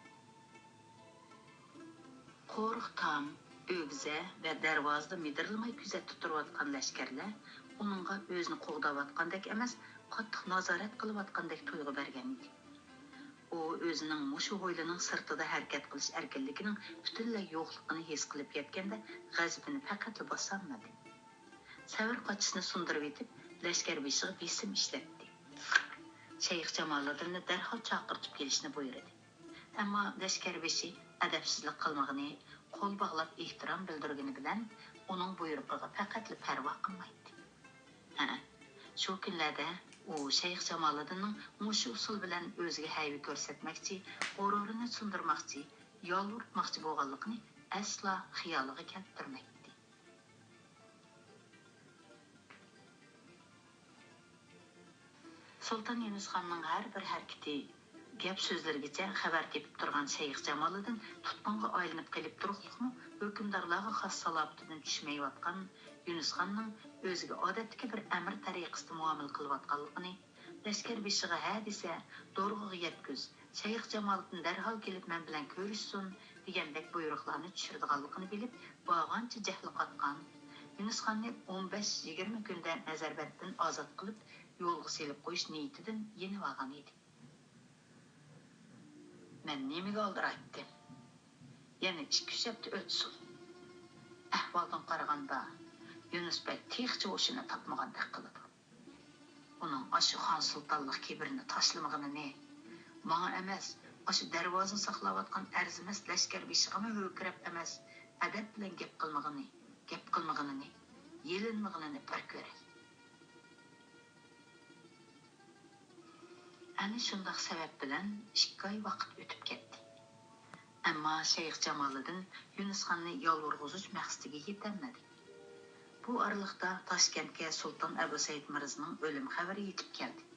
قورۇق تام، ئۆگزە ۋە دەرۋازىدا مىدىرلىماي كۆزەتتە تۇرۇۋاتقان لەشكەرلەر ئۇنىڭغا ئۆزىنى قوغداۋاتقاندەك ئەمەس، قاتتىق نازارەت قىلىۋاتقاندەك تۇيغۇ بەرگەن ئىدى. ئۇ ئۆزىنىڭ مۇشۇ ھويلىنىڭ سىرتىدا ھەرىكەت قىلىش ئەركىنلىكىنىڭ پۈتۈنلەي يوقلۇقىنى ھېس قىلىپ يەتكەندە، غەزىپىنى پەقەتلا باسالمىدى. سەۋر قاچىسىنى سۇندۇرۇۋېتىپ، لەشكەر بېشىغا بېسىم ئىشلەتتى. شەيخ جامالىدىننى دەرھال چاقىرتىپ كېلىشنى بۇيرۇدى. ئەمما لەشكەر بېشى ئەدەپسىزلىك قىلمىغىنى، قول باغلاپ ئېھتىرام بىلدۈرگىنى بىلەن ئۇنىڭ بۇيرۇقىغا پەقەتلا پەرۋا قىلمايتتى. ھە، شۇ كۈنلەردە ئۇ شەيخ جامالىدىننىڭ مۇشۇ ئۇسۇل بىلەن ئۆزىگە ھەيۋە كۆرسەتمەكچى، غۇرۇرىنى سۇندۇرماقچى، يالۋۇرتماقچى بولغانلىقىنى ئەسلا خىيالىغا كەلتۈرمەيتتى. سۇلتان يۇنۇسخاننىڭ ھەر بىر ھەرىكىتى، گەپ-سۆزلىرىگىچە خەۋەر تېپىپ تۇرغان شەيخ جامالىدىن تۇتقۇنغا ئايلىنىپ قېلىپ تۇرۇقلۇقمۇ ھۆكۈمدارلارغا خاس سالاپىتىدىن چۈشمەيۋاتقان يۇنۇسخاننىڭ ئۆزىگە ئادەتتىكى بىر ئەمىر تەرىقىسىدە مۇئامىلە قىلىۋاتقانلىقىنى، لەشكەر بېشىغا ھە دېسە، دورىغا يەتكۈز، شەيخ جامالىدىن دەرھال كېلىپ مەن بىلەن كۆرۈشسۇن دېگەندەك بۇيرۇقلارنى چۈشۈرىدىغانلىقىنى بىلىپ، بارغانچە جەھلى قاتقان يۇنۇسخاننى ئون بەش يىگىرمە كۈندە نەزەربەندتىن ئازاد قىلىپ، يولغا سېلىپ قويۇش نىيىتىدىن يېنىۋالغان ئىدى. مەن نېمىگە ئالدىرايتتىم؟ يەنە ئىككى-ئۈچ ھەپتە ئۆتسۇن. ئەھۋالدىن قارىغاندا، يۇنۇس بەگ تېخىچە ھوشىنى تاپمىغاندەك قىلىدۇ. ئۇنىڭ ئاشۇ خان سۇلتانلىق كىبىرىنى تاشلىمىغىنىنى، ماڭا ئەمەس، ئاشۇ دەرۋازىنى ساقلاۋاتقان ئەرزىمەس لەشكەر بېشىغىمۇ ھۆركىرەپ ئەمەس، ئەدەپ بىلەن گەپ قىلمىغىنى، گەپ قىلمىغىنىنى، يېلىنمىغىنىنى بىر كۆرەي. ئەنە شۇنداق سەۋەب بىلەن ئىككى ئاي ۋاقىت ئۆتۈپ كەتتى. ئەمما شەيخ جامالىدىن يۇنۇسخاننى يالۋۇرغۇزۇش مەقسىتىگە يېتەلمىدى. بۇ ئارىلىقتا تاشكەنتكە سۇلتان ئەبۇسەيىد مىرزىنىڭ ئۆلۈم خەۋىرى يېتىپ كەلدى.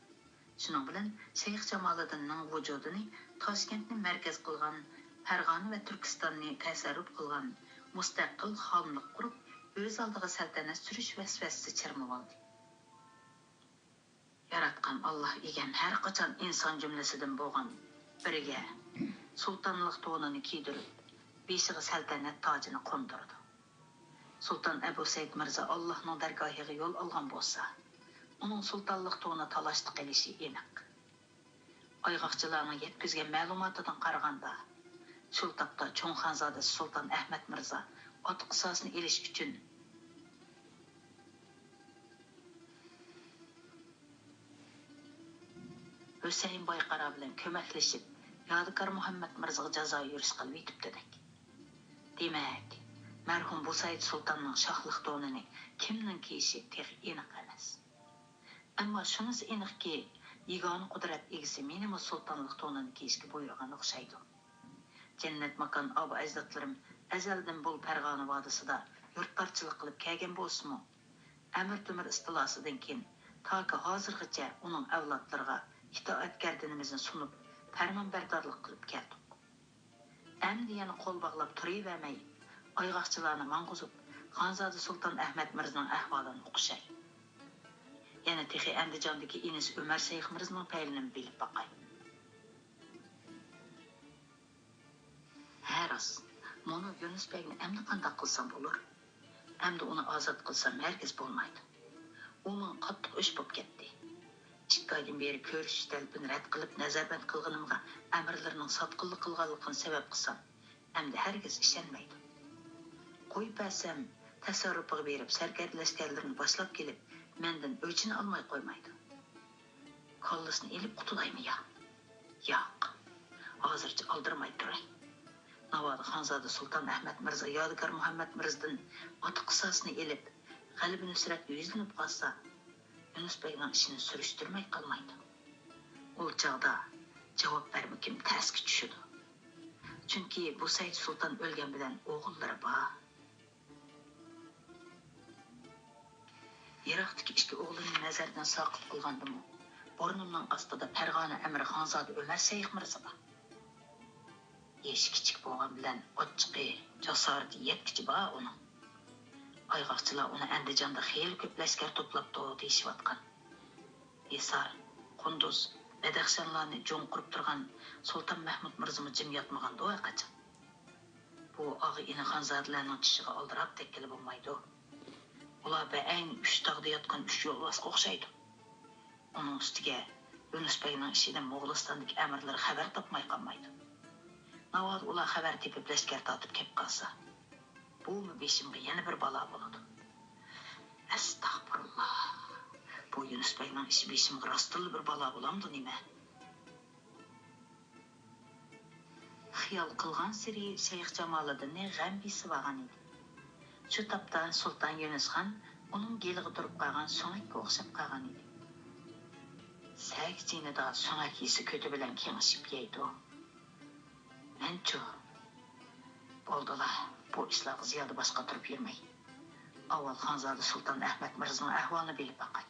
شۇنىڭ بىلەن شەيخ جامالىدىننىڭ ۋۇجۇدىنى تاشكەنتنى مەركەز قىلغان، پەرغانە ۋە تۈركىستاننى تەسەررۇپ قىلغان مۇستەقىل خانلىق قۇرۇپ، ئۆز ئالدىغا سەلتەنەت سۈرۈش ۋەسۋەسىسى چىرمىۋالدى. ياراتقان ئاللاھ ئىگەم ھەر قاچان ئىنسان جۈملىسىدىن بولغان بىرىگە سۇلتانلىق تونىنى كىيدۈرۈپ، بېشىغا سەلتەنەت تاجىنى قوندۇرىدۇ. سۇلتان ئەبۇسەيىد مىرزا ئاللاھنىڭ دەرگاھىغا يول ئالغان بولسا، ئۇنىڭ سۇلتانلىق تونى تالاشتا قېلىشى ئېنىق. ئايغاقچىلارنىڭ يەتكۈزگەن مەلۇماتىدىن قارىغاندا، شۇ تاپتا چوڭ خانزادىسى سۇلتان ئەھمەد مىرزا ئاتا قىساسىنى ئېلىش ئۈچۈن ھۈسەيىن بايقارا بىلەن كۆمەكلىشىپ، يادىكار مۇھەممەد مىرزىغا جازا يۈرۈش قىلىۋېتىپتىدەك. دېمەك، مەرھۇم بۇسايىت سۇلتاننىڭ شاھلىق تونىنى كىمنىڭ كىيىشى تېخى ئېنىق ئەمەس. ئەمما شۇنىسى ئېنىقكى، يېگانە قۇدرەت ئىگىسى مېنىمۇ سۇلتانلىق تونىنى كىيىشكە بۇيرۇغان ئوخشايدۇ. جەننەت ماكان ئابا-ئەجدادلىرىم ئەزەلدىن بۇ پەرغانە ۋادىسىدا يۇرتباشچىلىق قىلىپ كەلگەن بولسىمۇ، ئەمىر-تۆمۈر ئىستىلاسىدىن كېيىن تاكى ھازىرغىچە ئۇنىڭ ئەۋلادلىرىغا ئىتائەتكەردىنىمىزنى سۇنۇپ، پەرمانبەردارلىق قىلىپ كەلدۇق. ئەمدى يەنە قول باغلاپ تۇرۇۋەرمەي، ئايغاقچىلارنى ماڭغۇزۇپ، خانزادە سۇلتان ئەھمەد مىرزىنىڭ ئەھۋالىنى ئۇقۇشاي. يەنە تېخى ئەندىجاندىكى ئىنىسى ئۆمەر شەيخ مىرزىنىڭ پەيلىنىمۇ بىلىپ باقاي. ھە راست، مۇنۇ يۇنۇس بەگنى ئەمدى قانداق قىلسام بولۇر؟ ئەمدى ئۇنى ئازاد قىلسام ھەرگىز بولمايدۇ. ئۇ ماڭا قاتتىق ئۆچ بولۇپ كەتتى. ئىككى ئايدىن بېرى كۆرۈشۈش تەلىپىنى رەت قىلىپ نەزەربەند قىلغىنىمغا ئەمىرلىرىنىڭ ساتقىنلىق قىلغانلىقىنى سەۋەب قىلسام، ئەمدى ھەرگىز ئىشەنمەيدۇ. قويۇپ بەرسەم، تەسەررۇپىغا بېرىپ سەركەردە لەشكەرلىرىنى باشلاپ كېلىپ، مەندىن ئۆچىنى ئالماي قويمايدۇ. كاللىسىنى ئېلىپ قۇتۇلايمۇ يا؟ ياق. ھازىرچە ئالدىرىماي تۇراي. ناۋادا خانزادە سۇلتان ئەھمەد مىرزا يادىكار مۇھەممەد مىرزىدىن ئاتا قىساسىنى ئېلىپ، غەلىبە نۇسرەتكە يۈزلىنىپ قالسا، يۇنۇس بەگنىڭ ئىشىنى سۈرۈشتۈرمەي قالمايدۇ. ئۇ چاغدا جاۋاب بەرمىكىم تەسكە چۈشىدۇ. چۈنكى بۇ سەئىد سۇلتان ئۆلگەن بىلەن ئوغۇللىرى بار. يىراقتىكى ئىككى ئوغلىنى نەزەردىن ساقىت قىلغاندىمۇ، بۇرنۇمنىڭ ئاستىدا پەرغانە ئەمىر خانزادە ئۆمەر شەيخ مىرزا بار. يېشى كىچىك بولغان بىلەن ئاچچىقى، جاسارىتى يەتكۈچە بار ئۇنىڭ. ئايغاقچىلار ئۇنى ئەندىجاندا خېلى كۆپ لەشكەر توپلاپتۇ دېيىشىۋاتقان. ھىسار، قۇندۇز، بەدەخشانلارنى جۇڭ قۇرۇپ تۇرغان سۇلتان مەھمۇد مىرزىمۇ جىم ياتمىغاندۇ ھەرقاچان. بۇ ئاغا-ئىنى خانزادىلەرنىڭ چىشىغا ئالدىراپ تەگكىلى بولمايدۇ. ئۇلار بەئەينى ئۈچ تاغدا ياتقان ئۈچ يولۋاسقا ئوخشايدۇ. ئۇنىڭ ئۈستىگە يۇنۇس بەگنىڭ ئىشىدىن موغۇلىستاندىكى ئەمىرلىرى خەۋەر تاپماي قالمايدۇ. ناۋادا ئۇلار خەۋەر تېپىپ لەشكەر تارتىپ كەپ قالسا، بۇمۇ بېشىمغا يەنە بىر بالا بولىدۇ. ئەستەغپۇرۇللا. بۇ يۇنۇس بەگنىڭ ئىشى بېشىمغا راستتىنلا بىر بالا بولامدۇ نېمە؟ خىيال قىلغانسېرى شەيخ جامالىدىننى غەم بېسىۋالغان ئىدى. شۇ تاپتا سۇلتان يۇنۇسخان ئۇنىڭ گېلىغا تۇرۇپ قالغان سۆڭەككە ئوخشاپ قالغان ئىدى. سەگىچى يېنىدا سۆڭەك يېسە كۆتى بىلەن كېڭىشىپ يەيدۇ. مەنچۇ؟ بولدىلا، بۇ ئىشلارغا زىيادە باش قاتۇرۇپ يۈرمەي، ئاۋۋال خانزادە سۇلتان ئەھمەد مىرزىنىڭ ئەھۋالىنى بىلىپ باقاي.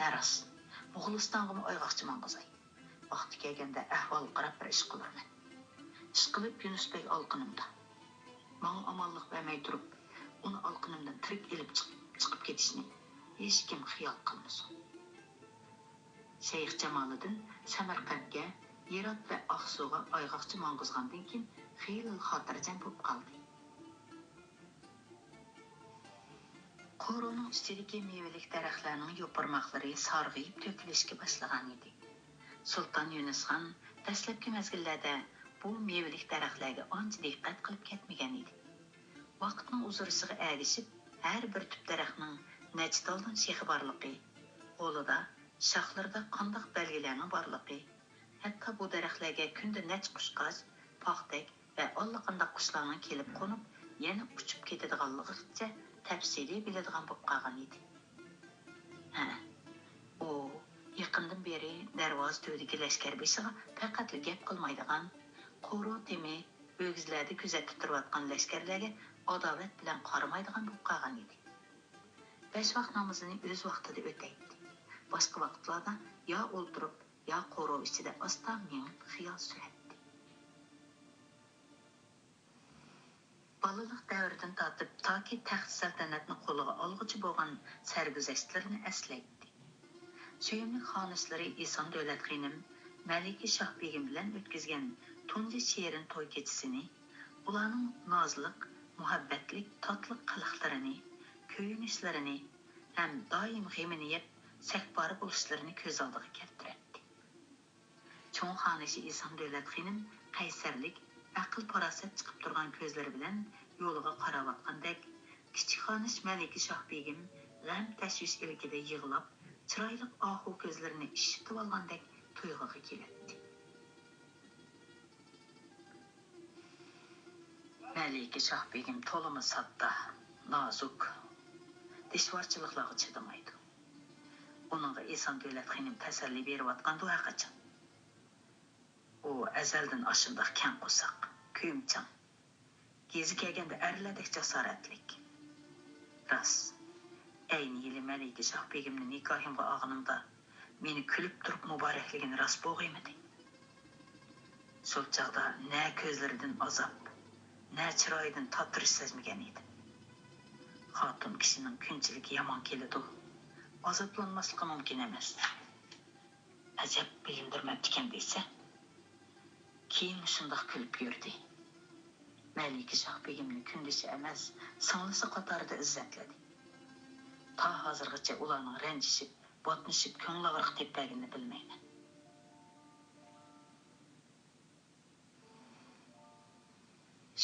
ھە راست، موغۇلىستانغىمۇ ئايغاقچى ماڭغۇزاي. ۋاقتى كەلگەندە ئەھۋالغا قاراپ بىر ئىش قىلۇرمەن. ئىشقىلىپ يۇنۇس بەگ ئالقىنىمدا. ماڭا ئامانلىق بەرمەي تۇرۇپ، ئۇنى ئالقىنىمدىن تىرىك ئېلىپ چىقىپ، چىقىپ كېتىشنى ھېچكىم خىيال قىلمىسۇن. شەيخ جامالىدىن سەمەرقەنتكە، ھىرات ۋە ئاقسۇغا ئايغاقچى ماڭغۇزغاندىن كېيىن خېلىلا خاتىرجەم بولۇپ قالدى. قورۇنىڭ ئۈستىدىكى مېۋىلىك دەرەخلەرنىڭ يوپۇرماقلىرى سارغىيىپ تۆكۈلۈشكە باشلىغانىدى. سۇلتان يۇنۇسخان دەسلەپكى مەزگىللەردە بۇ مېۋىلىك دەرەخلەرگە ئانچە دىققەت قىلىپ كەتمىگەن ئىدى. ۋاقىتنىڭ ئۇزىرىشىغا ئەگىشىپ، ھەر بىر تۈپ دەرەخنىڭ نەچچە تالدىن شېخى بارلىقى، غولىدا، شاخلىرىدا قانداق بەلگىلەرنىڭ بارلىقى، ھەتتا بۇ دەرەخلەرگە كۈندە نەچچە قۇشقاچ، پاختەك ۋە ئاللىقانداق قۇشلارنىڭ كېلىپ قونۇپ، يەنە ئۇچۇپ كېتىدىغانلىقىغىچە تەپسىلىي بىلىدىغان بولۇپ قالغان ئىدى. ھە، ئۇ يېقىندىن بېرى دەرۋازا تۈۋىدىكى لەشكەر بېشىغا پەقەتلا گەپ قىلمايدىغان، قورۇ تېمى، ئۆگزىلەردە كۆزەتتە تۇرۇۋاتقان لەشكەرلەرگە ئاداۋەت بىلەن قارىمايدىغان بولۇپ قالغان ئىدى. بەش ۋاق نامىزىنى ئۆز ۋاقتىدا ئۆتەيتتى. باشقا ۋاقىتلاردا يا ئولتۇرۇپ، يا قورۇ ئىچىدە ئاستا مېڭىپ خىيال سۈرەتتى. بالىلىق دەۋرىدىن تارتىپ تاكى تەخت سەلتەنەتنى قولىغا ئالغۇچە بولغان سەرگۈزەشتلىرىنى ئەسلەيتتى. سۆيۈملۈك خانىشلىرى ئېسان دۆلەت خېنىم، مەلىكە شاھ بېگىم بىلەن ئۆتكۈزگەن تۇنجى شېرىن توي كېچىسىنى، ئۇلارنىڭ نازلىق، مۇھەببەتلىك، تاتلىق قىلىقلىرىنى، كۆيۈنۈشلىرىنى ھەم دائىم غېمىنى يەپ، سەكپارە بولۇشلىرىنى كۆز ئالدىغا كەلتۈرەتتى. چوڭ خانىشى ئېسان دۆلەت خېنىم قەيسەرلىك، ئەقىل-پاراسەت چىقىپ تۇرغان كۆزلىرى بىلەن يولىغا قاراۋاتقاندەك، كىچىك خانىش مەلىكە شاھ بېگىم غەم-تەشۋىش ئىلكىدە يىغلاپ، چىرايلىق ئاھۇ كۆزلىرىنى ئىششىتىۋالغاندەك تۇيغۇغا كېلەتتى. مەلىكە شاھ بېگىم تولىمۇ ساددا، نازۇك، دىشۋارچىلىقلارغا چىدىمايدۇ. ئۇنىڭغا ئېسان دۆلەت خېنىم تەسەللى بېرىۋاتقاندۇ ھەرقاچان. ئۇ ئەزەلدىن ئاشۇنداق كەڭ قورساق، كۆيۈمچان، يېزا كەلگەندە ئەرلەردەك جاسارەتلىك. راست، ئەينى يىلى مەلىكە شاھ بېگىمنى نىكاھىمغا ئالغىنىمدا، مېنى كۈلۈپ تۇرۇپ مۇبارەكلىگىنى راست بولغىيمىدى؟ شۇ چاغدا نە كۆزلىرىدىن ئازاب، نە چىرايىدىن تاتىرىش سەزمىگەن ئىدىم. خاتۇن كىشىنىڭ كۈنچىلىكى يامان كېلىدۇ، ئازابلانماسلىقى مۇمكىن ئەمەس. ئەجەب بىلىندۈرمەپتىكەن دېسە. كېيىن مۇشۇنداق كۈلۈپ يۈردى. مەلىكە شاھ بېگىمنى كۈندىشى ئەمەس، سىڭلىسى قاتارىدا ئىززەتلىدى. تا ھازىرغىچە ئۇلارنىڭ رەنجىشىپ، باتمىشىپ، كۆڭۈل ئاغرىق تېپىپ بەرگىنىنى بىلمەيمەن.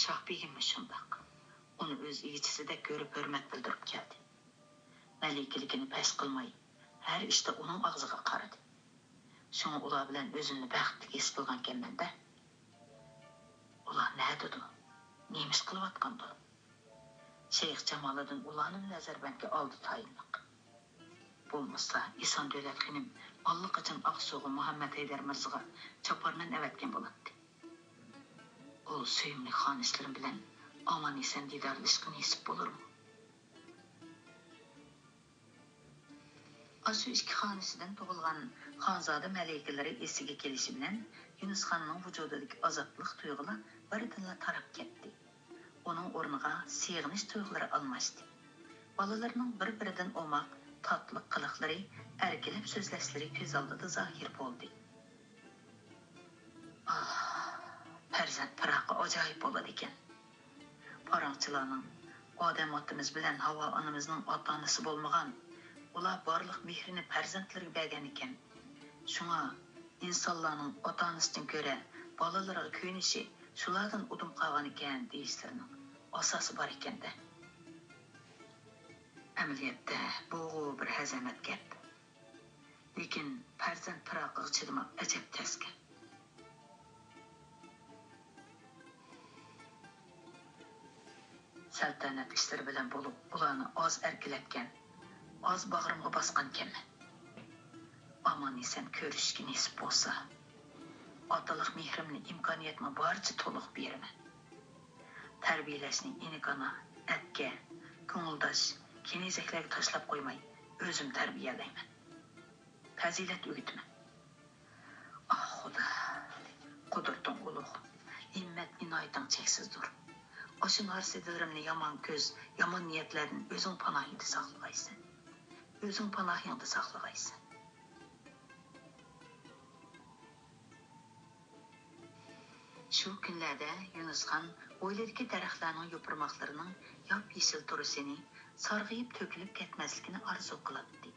شاھ بېگىممۇ شۇنداق. ئۇنى ئۆز ئىگىچىسىدەك كۆرۈپ، ھۆرمەت بىلدۈرۈپ كەلدى. مەلىكىلىكىنى پەش قىلماي، ھەر ئىشتا ئۇنىڭ ئاغزىغا قارىدى. شۇڭا ئۇلار بىلەن ئۆزۈمنى بەختلىك ھېس قىلغانكەنمەن-دە. ئۇلار نەدىدۇ؟ نېمە ئىش قىلىۋاتقاندۇ؟ شەيخ جامالىدىن ئۇلارنىمۇ نەزەربەندكە ئالدى تايىنلىق. بولمىسا، ئېسان دۆلەت خېنىم ئاللىقاچان ئاقسۇغا مۇھەممەد ھەيدەر مىرزىغا چاپارمەن ئەۋەتكەن بولاتتى. ئۇ سۆيۈملۈك خانىشلىرىم بىلەن ئامان-ئېسەن دىدارلىشىشقا نېسىپ بولۇرمۇ؟ ئاشۇ ئىككى خانىشىدىن تۇغۇلغان خانزادە مەلىكىلىرى ئېسىگە كېلىشى بىلەن، يۇنۇسخاننىڭ ۋۇجۇدىدىكى ئازابلىق تۇيغۇلار بىردىنلا تاراپ كەتتى. ئۇنىڭ ئورنىغا سېغىنىش تۇيغۇلىرى ئالماشتى. بالىلىرىنىڭ بىر-بىرىدىن ئوماق، تاتلىق قىلىقلىرى، ئەركىلەپ سۆزلەشلىرى كۆز ئالدىدا زاھىر بولدى. ئاھ، پەرزەنت پىراقى ئاجايىپ بولىدىكەن. پاراڭچىلارنىڭ «ئادەم ئاتىمىز بىلەن ھاۋا ئانىمىزنىڭ ئاتا-ئانىسى بولمىغان، ئۇلار بارلىق مېھرىنى پەرزەنتلىرىگە بەرگەنىكەن. شۇڭا ئىنسانلارنىڭ ئاتا-ئانىسىدىن كۆرە بالىلىرىغا كۆيۈنۈشى شۇلاردىن ئۇدۇم قالغانىكەن» دېيىشلىرىنىڭ ئاساسى بار ئىكەن-دە. ئەمەلىيەتتە بۇغۇ بىر ھەزەمەت گەپ. لېكىن پەرزەنت پىراقىغا چىدىماق ئەجەب تەسكەن. سەلتەنەت ئىشلىرى بىلەن بولۇپ، ئۇلارنى ئاز ئەركىلەتكەن، ئاز باغرىمغا باسقانكەنمەن. ئامان-ئېسەن كۆرۈشۈشكە نېسىپ بولسا، ئاتىلىق مېھرىمنى ئىمكانىيەتنىڭ بارىچە تولۇق بېرىمەن. تەربىيەلەشنى ئىنىك ئانا، ئەپكە، كۆڭۈلداش، كېنىزەكلەرگە تاشلاپ قويماي، ئۆزۈم تەربىيەلەيمەن. پەزىلەت ئۆگىتىمەن. ئاھ، خۇدا، قۇدرىتىڭ ئۇلۇغ، ھىممەت ئىنايىتىڭ چەكسىزدۇر. ئاشۇ نارسىدىلىرىمنى يامان كۆز، يامان نىيەتلەردىن ئۆزۈڭ پاناھىڭدا ساقلىغايسەن. ئۆزۈڭ پاناھىڭدا ساقلىغايسەن. شۇ كۈنلەردە يۇنۇسخان ھويلىدىكى دەرەخلەرنىڭ يوپۇرماقلىرىنىڭ ياپيېشىل تۇرۇشىنى، سارغىيىپ تۆكۈلۈپ كەتمەسلىكىنى ئارزۇ قىلاتتى.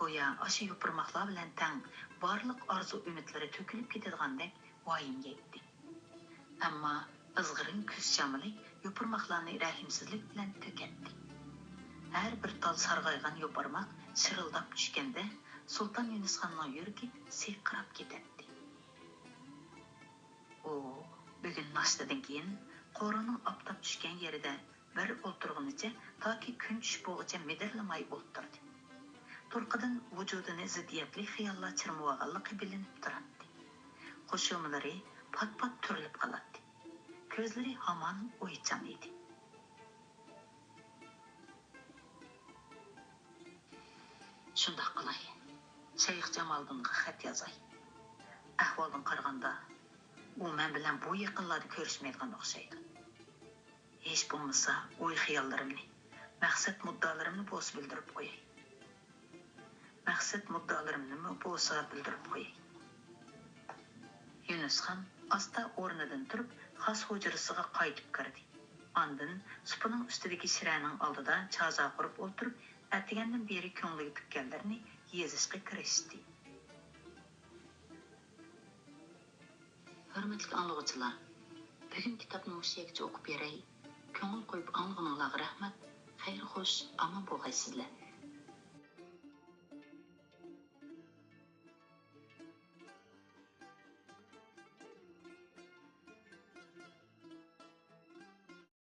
گويا ئاشۇ يوپۇرماقلار بىلەن تەڭ بارلىق ئارزۇ-ئۈمىدلىرى تۆكۈلۈپ كېتىدىغاندەك ۋايىمگە يەتتى. ئەمما ئىزغىرىن كۈز شامىلى يوپۇرماقلارنى رەھىمسىزلىك بىلەن تۆكەتتى. ھەر بىر تال سارغايغان يوپۇرماق شىرىلداپ چۈشكەندە، سۇلتان يۇنۇسخاننىڭ يۈرىكى سىرقىراپ كېتەتتى. ئۇ بۈگۈن ناشتىدىن كېيىن قورۇنىڭ ئاپتاپ چۈشكەن يېرىدە بىر ئولتۇرغىنىچە تاكى كۈن چۈش بولغۇچە مىدىرلىماي ئولتۇردى. تۇرقىدىن ۋۇجۇدىنى زىددىيەتلىك خىياللار چىرمىۋالغانلىقى بىلىنىپ تۇراتتى. خۇشۇمىلىرى پات-پات تۈرۈلۈپ قالاتتى. كۆزلىرى ھامان ئويچان ئىدى. شۇنداق قىلاي. شەيخ جامالىدىنغا خەت يازاي. ئەھۋالدىن قارىغاندا، ئۇ مەن بىلەن بۇ يېقىنلاردا كۆرۈشمەيدىغان ئوخشايدۇ. ھېچ بولمىسا ئوي-خىياللىرىمنى، مەقسەت-مۇددىئالىرىمنى بولسا بىلدۈرۈپ قوياي. مەقسەت-مۇددىئالىرىمنىمۇ بولسا بىلدۈرۈپ قوياي. يۈنۈسخان ئاستا ئورنىدىن تۇرۇپ، خاس ھۇجرىسىغا قايتىپ كىردى. ئاندىن سۇپىنىڭ ئۈستىدىكى شىرەنىڭ ئالدىدا چازا قۇرۇپ ئولتۇرۇپ، ئەتىگەندىن بېرى كۆڭلىگە پۈككەنلىرىنى يېزىشقا كىرىشتى. ھۆرمەتلىك ئاڭلىغۇچىلار، بۈگۈن كىتابنى مۇشۇ يەرگىچە ئوقۇپ بېرەي. كۆڭۈل قويۇپ ئاڭلىغىنىڭلارغا رەھمەت. خەير خوش، ئامان بولغايسىزلەر.